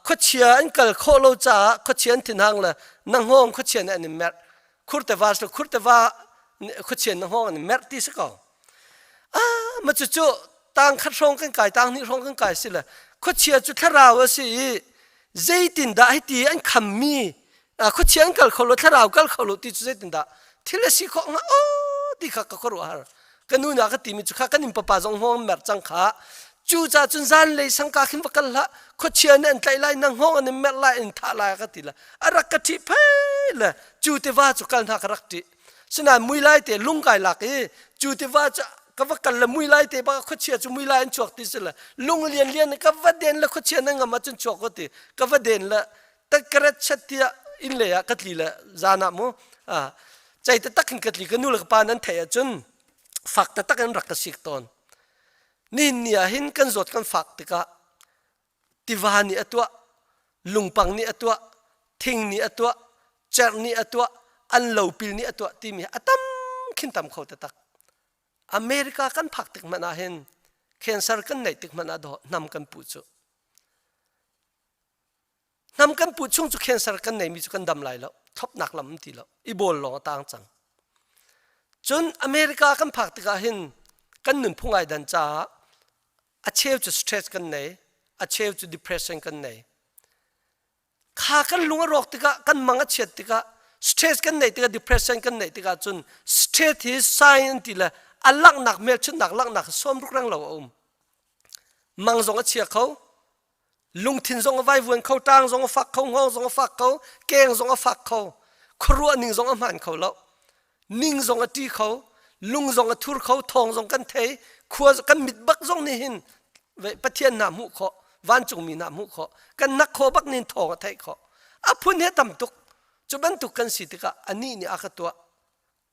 khuachia an kal khawh lo caah khuachia an thinhang le na hngawng khuachia nih an in merh khurte va khurte va khuachia na hngawng an in merh ti si ko ah ma cu cu tang khat hrawng kan kai tang hnih hrawng kan kai si le khuachia cu thlarau a si i zeitin dah hiti an khammi khuachia an kal kho lo thlarau kal kho lo ti cu zeitin dah thil a si khawh hnga o ti kha ka khuaruah har ka nu na ka timi cu kha kan inn papa zong hngawng mer cang kha cu ca cun zan lei sangka khin va kal hlah khuachia nih an tlaih lai na hngawng an in merh lai in thah lai ka ti la a rak ka ṭih phei le cu tiva cu kal hna ka rak ṭih sinain mui lai te lung kai lak i cu tiva cu ka va kal le mui lai te bak khuachia cu mui lai an chuak ti si le lung lian lian ka va den le khuachia na ngam ahcun chuak ko ti ka va den le karet chat tiah inn lei ah ka tli le zan ah mu cei taktak in ka tli ka nu le ka pa nan theih ahcun fak taktak in rak ka sik tawn nihin ni ah hin kan zawt kan fak tikah tiva nih a tuah lungpang nih a tuah thing nih a tuah cerh nih a tuah an lopil nih a tuah timi a tam khin tam kho taktak America kan phak tik hmanh ah hin cancer kan neih tik hmanh ah dawh hnam kan puh cu Hnam kan put chung cu cancer kan neimi cu kan dam lai lo. Thlopnak lam um ti lo. I bawl lawng a tang cang. Cun America kan phak tikah hin kan nunphung ai dan caah a cheu cu stress kan nei, a cheu cu depression kan nei. Kha kan lung a rawk tikah, kan mang a chiat tikah, stress kan neih tikah, depression kan neih tikah cun stress hi sign an ti le a langhnak hmelchunhnak langhnak sawmruk reng lo a um. Mang zong a chia kho, lungthin zong a vaivuan kho ṭang zong a fak kho hngawng zong a fak kho keng zong a fak kho khuaruah ning zong a hmaan kho lo ning zong a ṭi kho lung zong a thur kho thawng zong kan thei khua kan mit bak zong nih hin pathian hna hmuh khawh vancungmi hna hmuh khawh kan nak khaw bak nin thawng a theih khawh a phun he tam tuk cu bantuk kan si tikah anih nih a ka tuah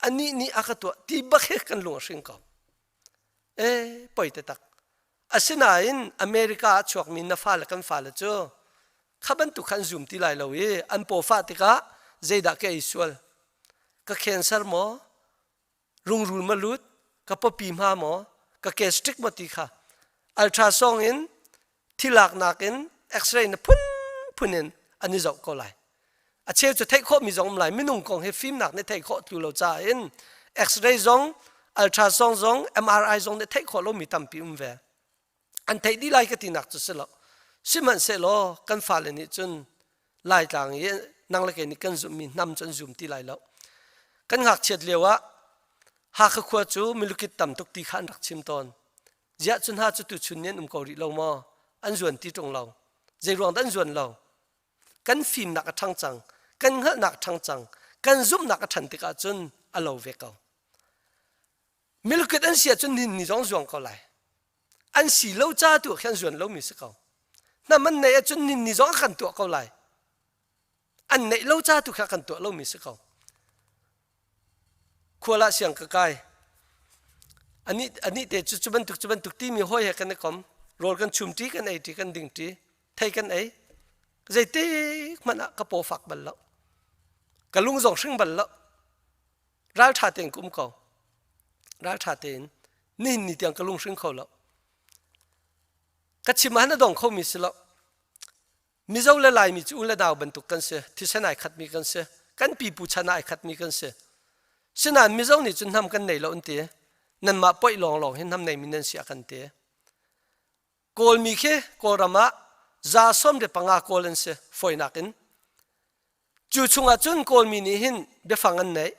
anih nih a ka tuah ti bak he kan lung a hring ko e poi te tak Asinain America ah chuakmi na fale kan fale cu kha bantuk kha an zum ti lai lo i an paw fah tikah zeidah ka ei sual? Ka cancer maw? Rungrul ma lut? Ka pawpi hma maw? Ka gastric maw ti kha ultrasound in thilaknak in x-ray na phunphun in an i zoh ko lai. A cheu cu theih khawhmi zong um lai. Minung kong hi fimnak nih theih khawh tlu lo caah in X-ray zong, ultrasound zong, MRI zong nih theih khawh lomi tampi um ve. An theih dih lai ka tinak cu si lo. Sihmanhsehlaw kan fale nih cun Laitlang i nang le kei nih kan zumhmi hnam cu an zum ti lai lo. Kan ngakchiat lio ah Hakha khua cu milukit tam tuk ti kha an rak chim tawn. Ziah cu hna cu tuchun nih an um ko rih lo maw? An zuan ti ṭung lo. Zei ruang dah an zuan lo? Kan fimnak a ṭhang cang, kan hngalhnak a ṭhang cang, kan zumhnak a ṭhan tikah cun a lo ve ko. Milkit an si ahcun nihin ni zong zuang ko lai. An si lo ca tu ah khin an zuan lomi si ko. Hnam an neih ahcun nihin ni zong a kan tuah ko lai. An neih lo ca tu kha kan tuah lomi si ko. Khual ah siang ka kai. Anih, anih te cu cu bantuk cu bantuk timi hawi he kan i kom. Rawl kan chum ṭi, kan ei ṭi, kan ding ṭi. Thei kan ei. Zeitik hmanh ah ka paw fak bal lo. Ka lung zong hring bal lo. Ralṭha tein ka um ko. Ralṭha tein nihin ni tiang ka lung hring kho lo. Ka chim ah na dong khomi si lo. Mizo le Laimi cu u le nau bantuk kan si. Thisen ai khatmi kan si. Kan pipu chan ah ai khatmi kan si. Sinain Mizo nih cun hnam kan nei lo an ti. Nanmah poih lawnglawng hi hnam neimi nan si a kan ti. Kawlmi khi Kawlram ah 75 Kawl an si fawinak in. Cu chungah cun Kawlmi nih hin biafang an neih.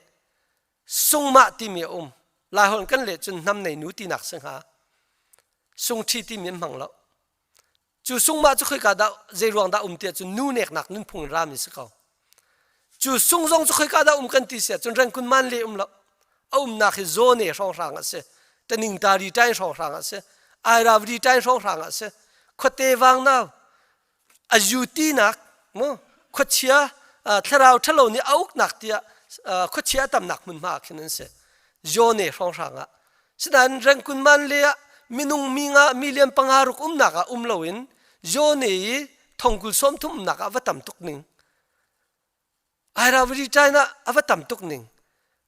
Sungmah timi a um. Laiholh kan leh cun hnam nei nu tinak si hnga. Sungṭhi timi an hmang lo. Cu sungmah cu khoika dah zei ruang dah um tiah cun nu neknak nunphung in rami si ko. Cu sung zong cu khoika dah um kan ti si ahcun Rengkun man le um lo. A umnak hi Zone hrawnghrang a si. Taning tari tain hrawnghrang a si. Airavri tain hrawnghrang a si. Khuate vang nau a yutinak mu khuachia thlarau ṭhalo nih a uknak tiah khuachia a tamnak hmunhma ah khin an si. Zone hrawnghrang ah. Sinain Rengkun man le ah minung mi nga million panga ruk umnak ah um loin Zone i thongkul sawmthum umnak ah va tam tuk ning. Airavri China a va tam tuk ning.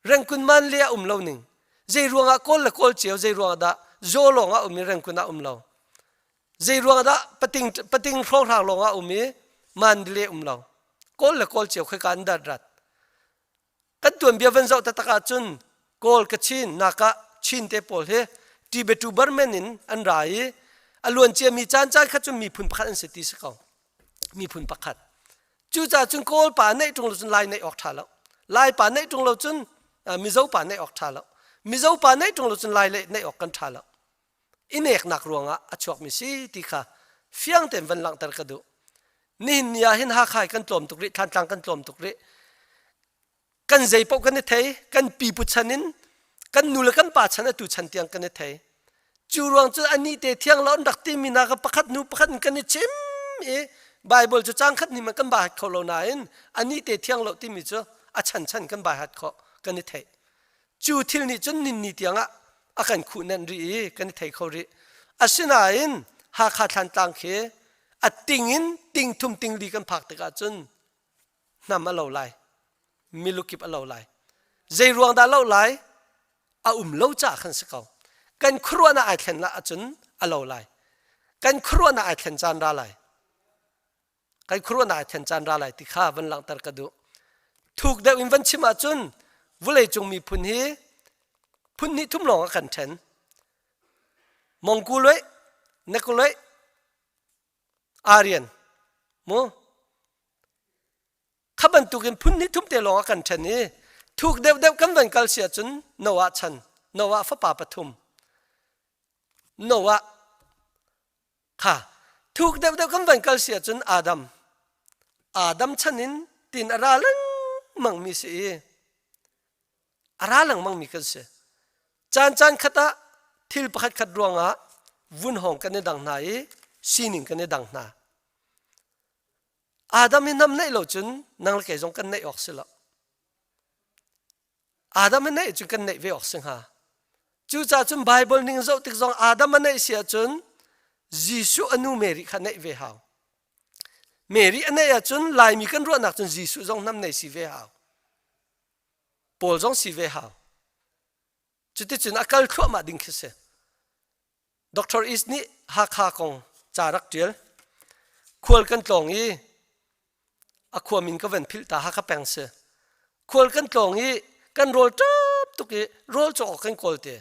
Rengkun man le a um lo ning. Zei ruangah kawl le kawl cio zei ruangah dah zaw lawng ah um i rengkun ah um lo. Zei ruangah dah pating pating hrawnghrang lawng ah um i man le um lo. Kawl le kawl cio khoika an dat rat. Kan tuanbia van zoh taktak ahcun Kawl Kachin naka Chin te pawl hi Tibetu Burman in an ra i a luan ciami caan caan khat cu miphun pakhat an si ti si ko. Miphun pakhat. Cucaah cun Kawl pa neih ṭung lo cun Lai neih awk ṭha lo. Lai pa neih ṭung lo cun Mizo pa neih awk ṭha lo. Mizo pa neih ṭung lo cun Lai neih awk kan ṭha lo. I neknak ruangah a chuakmi si ti kha fiang tein van langhter ka duh. Nihin ni ah hin Hakha kan tlawm tuk rih, Thlantlang kan tlawm tuk rih. Kan zei paoh kan i thei, kan pipu chan in kan nu le kan pa chan atu chan tiang kan i thei. Cu ruang cu anih te thiang lo an rak timi hna kha pakhat hnu pakhat in kan i chim i Bible cu cang khat ni man kan bai kho lo nain anih te thiang lo timi cu a chan chan kan bai hat khawh kan i theih. Cu thil nih cun ninni tiangah a kan khuhnenh rih i kan i thei kho rih. Asinain Hakha Thlantlang khi a ting in ting thum ting li kan phak tikah cun hnam a lo lai. Milukip a lo lai. Zei ruang dah lo lai? A um lo caah khan si ko. Kan khuaruahnak ai thlen lah ahcun a lo lai. Kan khuaruahnak ai thlen caan ra lai. Kan khuaruahnak ai thlen caan ra lai ti kha van langhter ka duh. Thuk deuh in van chim ahcun vawleicung miphun hi phun hnih thum lawng a kan ṭhen. Mongkuloi, Nekuloi, Aryan mu kha bantukin phun hnih thum te lawng a kan ṭhen i thuk deuhdeuh kan van kal si ahcun Noah chan Noah fapa pathum Noah kha thuk deuhdeuh kan van kal si ahcun Adam Adam chan in tin a ra lengmang mi si i a ra lengmang mi kan si caan caan khat ah thil pakhat khat ruangah vunhawng kan i dang hna i sining kan i dang hna Adam hi nam neih lo cun nang le kei zong kan neih awk si lo Adam a neih cun kan neih ve awk si hnga. Cucaah cun Bible ning zoh tik zong Adam a neih si ahcun Jesuh a nu Mary kha neih ve hau. Mary a neih ahcun Laimi kan ruahnak cun Jesuh zong hnam nei si ve hau. Paul zong si ve hau. Cuticun a kal thluahmah ding khi si. Dr. East nih Hakha kong ca rak ṭial. Khual kan tlawng i a khua min ka van philh ta Hakha peng si. Khual kan tlawng i kan rawl ṭap tuk i rawl cawk awk kan kawl te.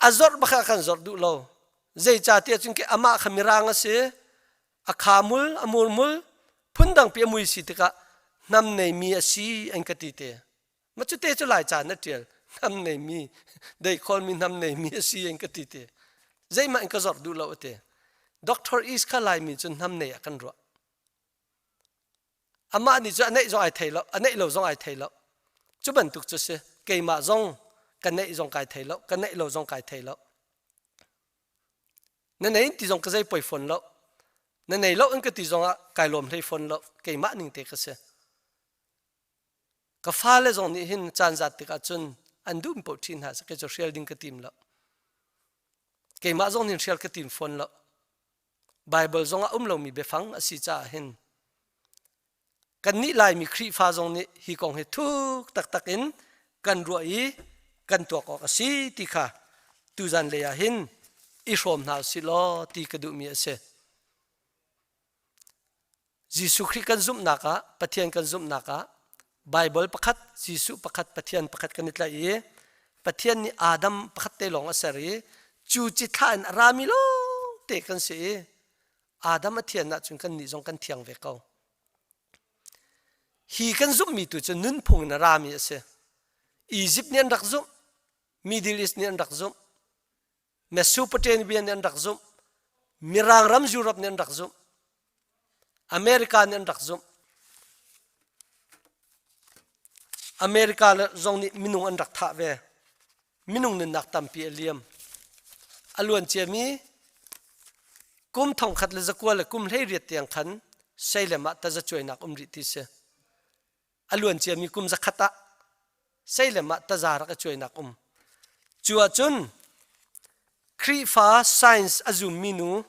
A zorh bak ah kan zorh duh lo. Zeicahtiah cun ke amah kha mirang a si, a khamul, a murmul, phundang pi a mui si tikah hnam neimi a si an ka ti te. Ma cu te cu lai ca na ṭial hnam neimi deikhawlmi hnam neimi a si in ka ti te zeimah in ka zorh duh lo a ti Doctor East kha laimi cu hnam nei ah kan ruah amah nih cu a neih zong ai thei lo a neih lo zong ai thei lo cu bantuk cu si keimah zong ka neih zong kai thei lo ka neih lo zong kai thei lo na nei ti zong ka zei poi fawn lo na nei lo in ka ti zong ah kai lawm hlei fawn lo keimah ning te ka si Ka fale zong nih hin caan zat tikah cun an duh paoh ṭhi hna seh kei cu hrial ding ka tim lo. Keimah zong nih hrial ka tim fawn lo. Baibal zong ah um lomi biafang a si caah hin kannih Laimi Khrihfa zong nih hi kong hi thuk taktak in kan ruah i kan tuak awk a si ti kha tuzan lei ah hin i hrawm hna usih law ti ka duhmi a si. Jesuh Khrih kan zumhnak ah Pathian kan zumhnak ah Baibal pakhat Jesuh pakhat Pathian pakhat kan i tlaih i Pathian nih Adam pakhat te lawng a ser i cu cithlah in a rami lawng te kan si i Adam a thian ahcun kan nih zong kan thiang ve ko. Hi kan zumhmi tu cu nunphung in a rami a si. Egypt nih an rak zumh, Middle East nih an rak zumh, Mesopotamia nih an rak zumh. Mirang ram Europe nih an rak zumh. America nih an rak zumh. America zong nih minung an rak thah ve. Minung nunnak tampi a liam. A luan ciami kum thongkhat le zakua le kum 18 tiang khan Salem ah tazacuainak um rih ti si. A luan ciami kum zakhat ah Salem ah taza rak i cuainak um. Cu ahcun Khrihfa science a zummi nu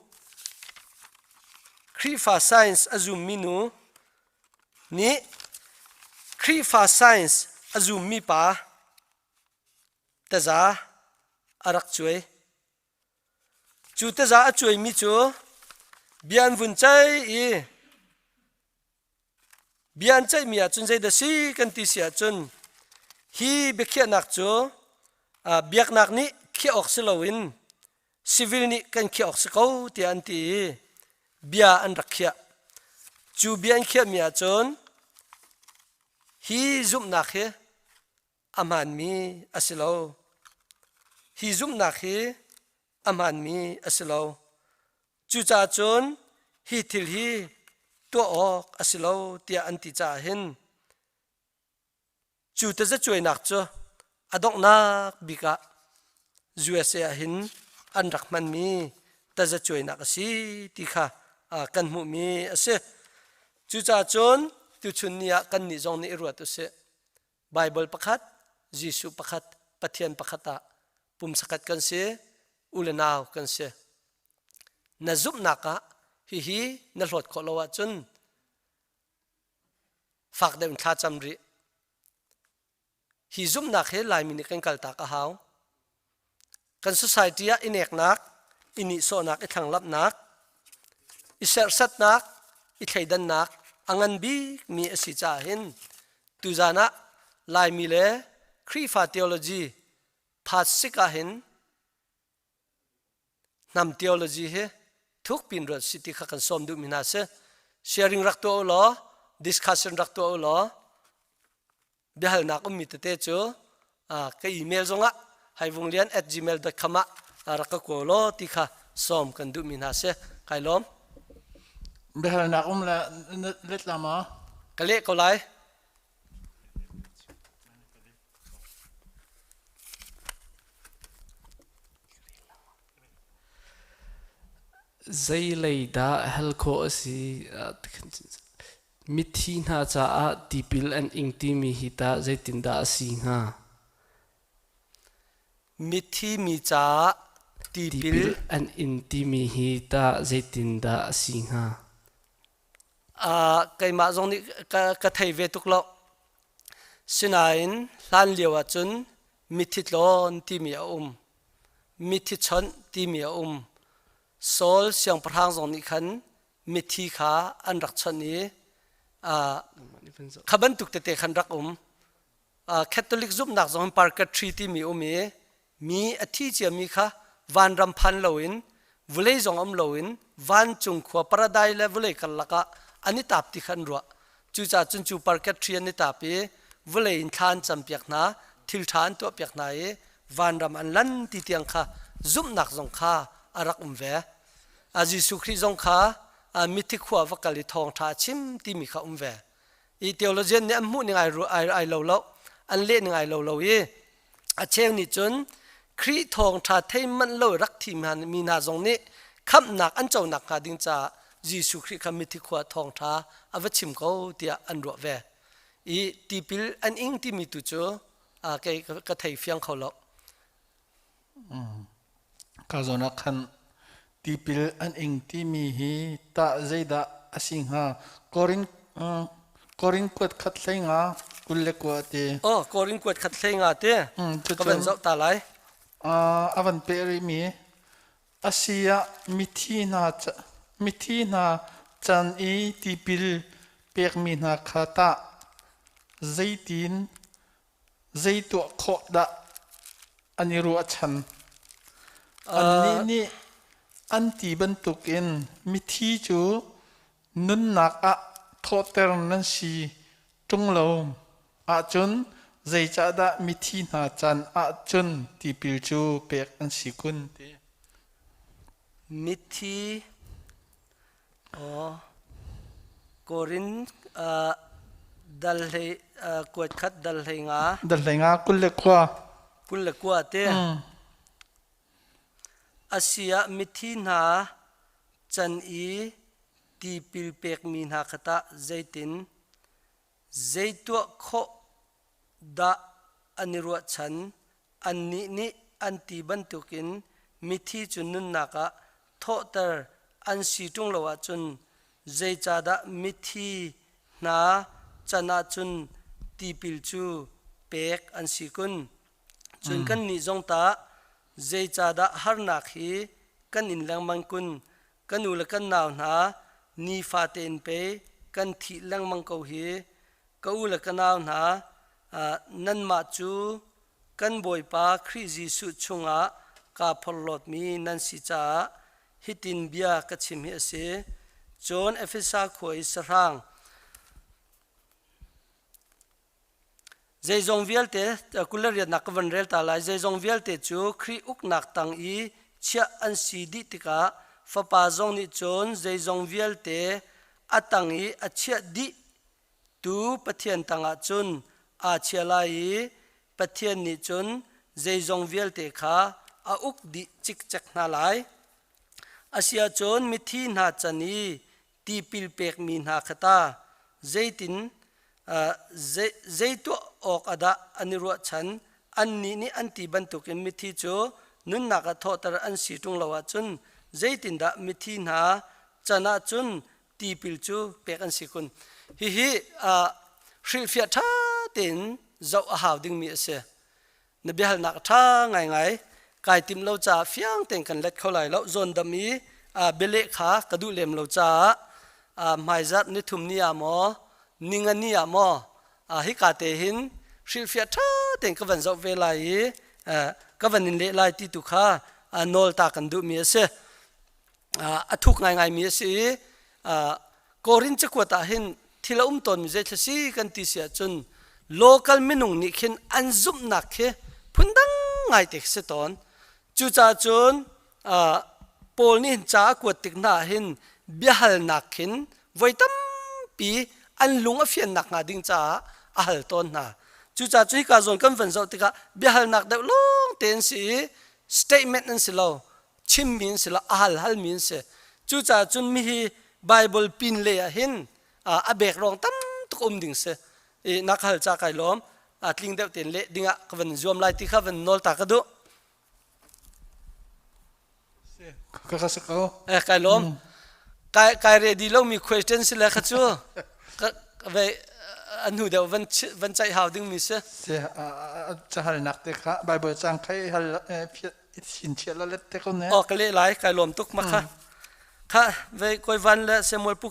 Khrihfa science a zummi nu nih Khrihfa science a zummi pa taza a rak cuai. Cu taza a cuaimi cu bia an vun ceih i Bia an ceihmi ahcun zeidah si kan ti si ahcun hi biakhiahnak cu biaknak nih khiah awk si loin civil nih kan khiah awk si ko tiah an ti i bia an rak khiah. Cu bia an khiahmi ahcun hi zumhnak hi a hmaanmi a si lo. Hi zumhnak hi a hmaanmi a si lo. Cucaah cun hi thil hi tuah awk a si lo tiah an ti caah hin cu tazacuainak cu a donghnak bik ah USA ah hin an rak hmanmi tazacuainak a si ti kha kan hmuhmi a si. Cucaah cun tuchun ni ah kannih zong nih i ruat usih. Baibal pakhat, Jesuh pakhat, Pathian pakhat ah pumsakhat kan si, u le nau kan si. Na zumhnak ah hihi na hlawt khawh lo ahcun fak deuh in thlacam rih. Hi zumhnak hi Laimi nih kan kaltak a hau. Kan society ah i neknak, i nihsawhnak, i thlanglamhnak, i serhsatnak, i thleidannak a ngan bikmi a si caah hin tuzan ah Laimi le Khrihfa theology phat sik ah hin hnam theology hi thuk pin ruat si ti kha kan sawm duhmi hna si. Sharing rak tuah u law, discussion rak tuah u law, biahalnak ummi tete cu ka email zongah haivunglian@gmail.com ah rak ka kawl law ti kha sawm kan duhmi hna si. Kai lawm. Biahalnak um le let la ma? Ka leh ko lai. Zei lei dah hal khawh a si? Mithi hna caah tipil an ing timi hi tah zeitindah a si hnga? Mithi mi caah tipil Tipil an in timi hi tah zeitindah a si hnga? Keimah zong nih ka thei ve tuk lo. Sinain hlan lio ahcun mithi tlawn timi a um. Mithi chawnh timi a um. Saul siangpahrang zong nih khan mithi kha an rak chawnh i kha bantuk tete khan rak um. Catholic zumhnak zong purgatory timi um i mi a thi ciami kha vanram phan loin vulei zong um loin vancung khua paradise le vulei karlak ah an i tap ti kha an ruah. Cucaah cun cu purgatory an i tap i vulei in thla an campiak hna, thil ṭha an tuahpiak hna i vanram an lan ti tiang kha zumhnak zong kha a rak um ve. Jesuh Khrih zong kha mithi khua va kal i thawngṭha a chim timi kha um ve. I theologian nih an hmuh ning ai, ai lo lo, an leh ning ai lo lo i a cheu nih cun Khrih thawngṭha thei manh lo rak thi mi hna zong nih khamhnak an conak hnga ding caah Jesuh Khrih kha mithi khua thawngṭha a va chim ko tiah an ruah ve. I tipil an ing timi tu cu kei ka thei fiang kho lo. Ka zawn ah khan tipil an ing timi hi tah zeidah a si hnga? Korin Korin kuat khat hlei nga 29 ti. Oh, Korin kuat khat hlei nga ti. Ka van zoh ta lai. A van peh rihmi a si ah mithi hna mithi hna can i tipil pekmi hna kha tah zeitin Zei tuah khawh dah an i ruahchan? Annih nih an ti bantukin mithi cu nunnak ah thawhter nan si ṭung lo ahcun zeicahdah mithi hna can ahcun tipil cu pek an si kun ti? Mithi Aw, Korin. Dal hlei kuat khat dal hlei nga. Dal hlei nga 29. 29 te. Asiah mithi hna can i tipil pekmi hna kha tah zeitin zei tuah khawh dah an i ruahchan? Annih nih an ti bantukin mithi cu nunnak ah thawhter an si ṭung lo ahcun zeicahdah mithi hna can ah cun tipil cu pek an si kun? Cun kannih zong tah zeicahdah harnak hi kan in lengmang kun? Kan u le kan nau hna, nifate in pei kan thih lengmang ko hi. Ka u le ka nau hna, nanmah cu kan Bawipa Khrih Jesuh chungah kaa phorhlawtmi nan si caah hitin bia ka chim hi a si. Cun Efesa khua i sahrang Zeizong vialte 28nak ka van rel ta lai. Zeizong vialte cu Khrih uknak tang i chiah an si dih tikah Fapa zong nih cun zeizong vialte a tang i a chiah dih tu Pathian tangah cun aa chia lai i Pathian nih cun zeizong vialte kha a uk dih cikcek hna lai. Asiahcun mithi hna can i tipil pekmi hna kha ta zeitin zei tuah awk ah dah an i ruahchan? Annih nih an ti bantukin mithi cu nunnak ah thawhter an si ṭung lo ahcun zeitindah mithi hna can ah cun tipil cu pek an si kun? Hihi hrilhfiah ṭha tein zoh a hau dingmi a si. Na biahalnak a ṭha ngaingai. Kai timh lo caah fiang tein kan let kho lai lo. Zawndam i bialeh kha ka duh lem lo caah hmaizarh nithum ni ah maw ninga ni ah maw hika te hin hrilhfiah ṭha tein ka van zoh ve lai i ka van in leh lai ti tu kha nawl ta kan duhmi a si. A thuk ngaingaimi a si i Korin cakuat ah hin thil a um tawnmi zeithil si kan ti si ahcun local minung nih khin an zumhnak khi phundang ngaite khi si tawn. Cucaah cun Paul nih hin ca a kuat tik hna ah hin biahalnak khin voi tampi an lung a fiannak hnga ding caah a hal tawn hna. Cucaah cu hika zawn kan van zoh tikah biahalnak deuh lawng te an si i statement an si lo. Chimmi an si lo, a hal halmi an si. Cucaah cun mihi Bible pin le ah hin a bek rong tam tuk um ding si. I na ka hal ca kai lawm. Tling deuh tein leh dingah ka van zuam lai ti kha van nawl ta ka duh. Ka ka si ko. Eh kai lawm. Kai kai ready lo mi question si le kha cu ka ve an hnu deuh van van ceih hau ding mi si. Si cahalnak te kha Bible cang khai hal Aw ka leh lai kai lawm tuk ma kha. Kha ve koi van le Samuel pu.